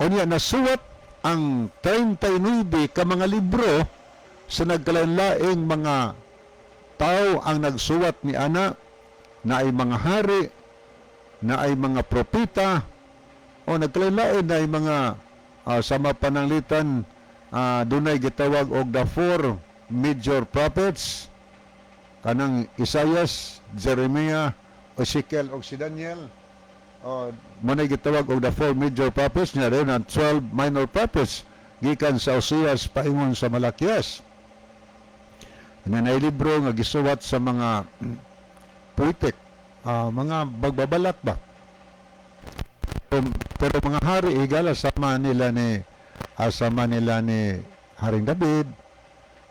O niya, nasuwat ang 39 ka mga libro sa nagkalain-laing mga tao ang nagsuwat ni ana, na ay mga hari, na ay mga propeta, o nagkalain-lain na ay mga sama pananglitan dunay gitawag og the four major prophets, kanang Isaias, Jeremiah, Ezekiel ug si Daniel. O mo na gitawag og the four major prophets niya rin ang 12 minor prophets gikan sa Oseas paingon sa Malakias. Na libro nga gisuwat sa mga poetic, mga bagbabalat ba. Pero mga hari, higala, sama nila ni Haring David,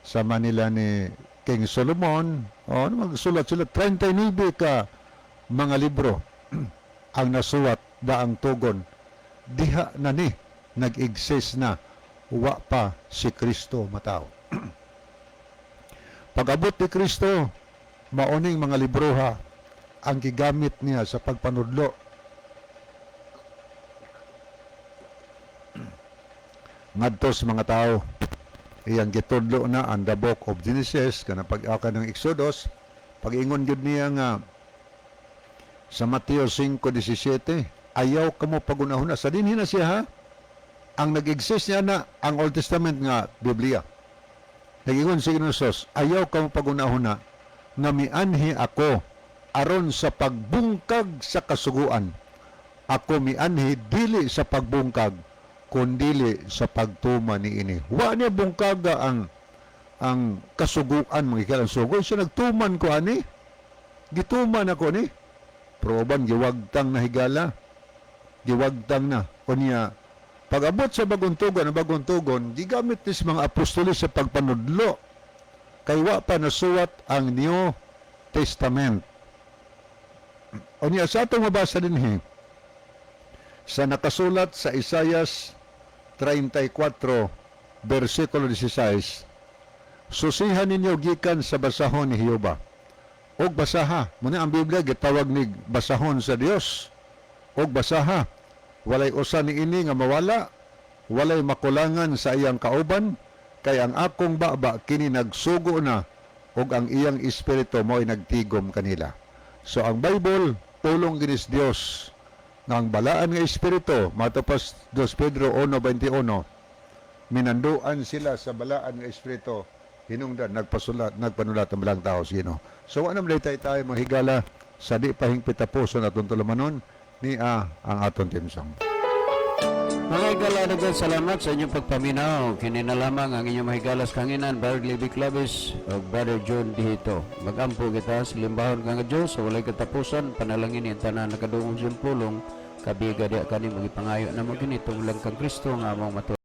sama nila ni King Solomon, o ano, magsulat sila 39 ka mga libro ang nasuwat daang tugon. Diha na ni nag-exist na wa pa si Kristo matao. Pag-abot ni Kristo, maoning mga libroha ang gigamit niya sa pagpanudlo ngadto sa mga tao. Iyang gitudlo na ang the Book of Genesis kana pag-aka ng Exodus. Pag-ingon gyud niya nga sa Mateo 5:17, "Ayaw kamo pagunahuna." Sa dinhi na siya ha, ang nag-exist niya na ang Old Testament nga Biblia. Nag-ingon si Ginoo, "Ayaw kamo pagunahuna nga mianhi ako aron sa pagbungkag sa kasuguan. Ako mianhi dili sa pagbungkag kundili sa pagtuman niini." Wa niya bungkaga ang kasuguan, mga higala. Sugo siya, nagtuman ko ani, gituman ako ni. Pero giwagtang na, higala, giwagtang na. Unya pag-abot sa bagong tugon, ang bagong tugon gigamit ni sa mga apostoles sa pagpanudlo kay wa pa nasuwat ang New Testament. Unya sa atong mabasa dinhi sa nakasulat sa Isayas 34 versikulo 16, susihan ninyo gikan sa basahon ni Jehova og basaha. Muna ang Biblia gitawag ni basahon sa Dios. Og basaha, walay usa ni ini nga mawala, walay makulangan sa iyang kauban, kay ang akong baba kini nagsugo na ug ang iyang espiritu mo'y nagtigom kanila. So ang Bible pulong ginis Dios nga ang balaan nga espiritu, matupas 2 Pedro 1:21, minanduan sila sa balaan nga espiritu. Hinungdan nagpasulat, nagpanulat ang balang tao sa Ginoo. So wa na tayo tayo, mga higala, sa di pa hingpit tapuson atong tulumanon ni ang aton theme song. Mga higala, daghang salamat sa inyong pagpaminaw. Kini na lamang ang inyong mahigalas kanginan, Brother Libby Clavis o Brother John Dihito. Magampo kita sa limbahon nga Diyos sa walay katapusan, panalangin ni tanan nakadungog sa iyong pulong, kabiga diya kani magipangayo na mo kini tungod lang kang Kristo nga among matu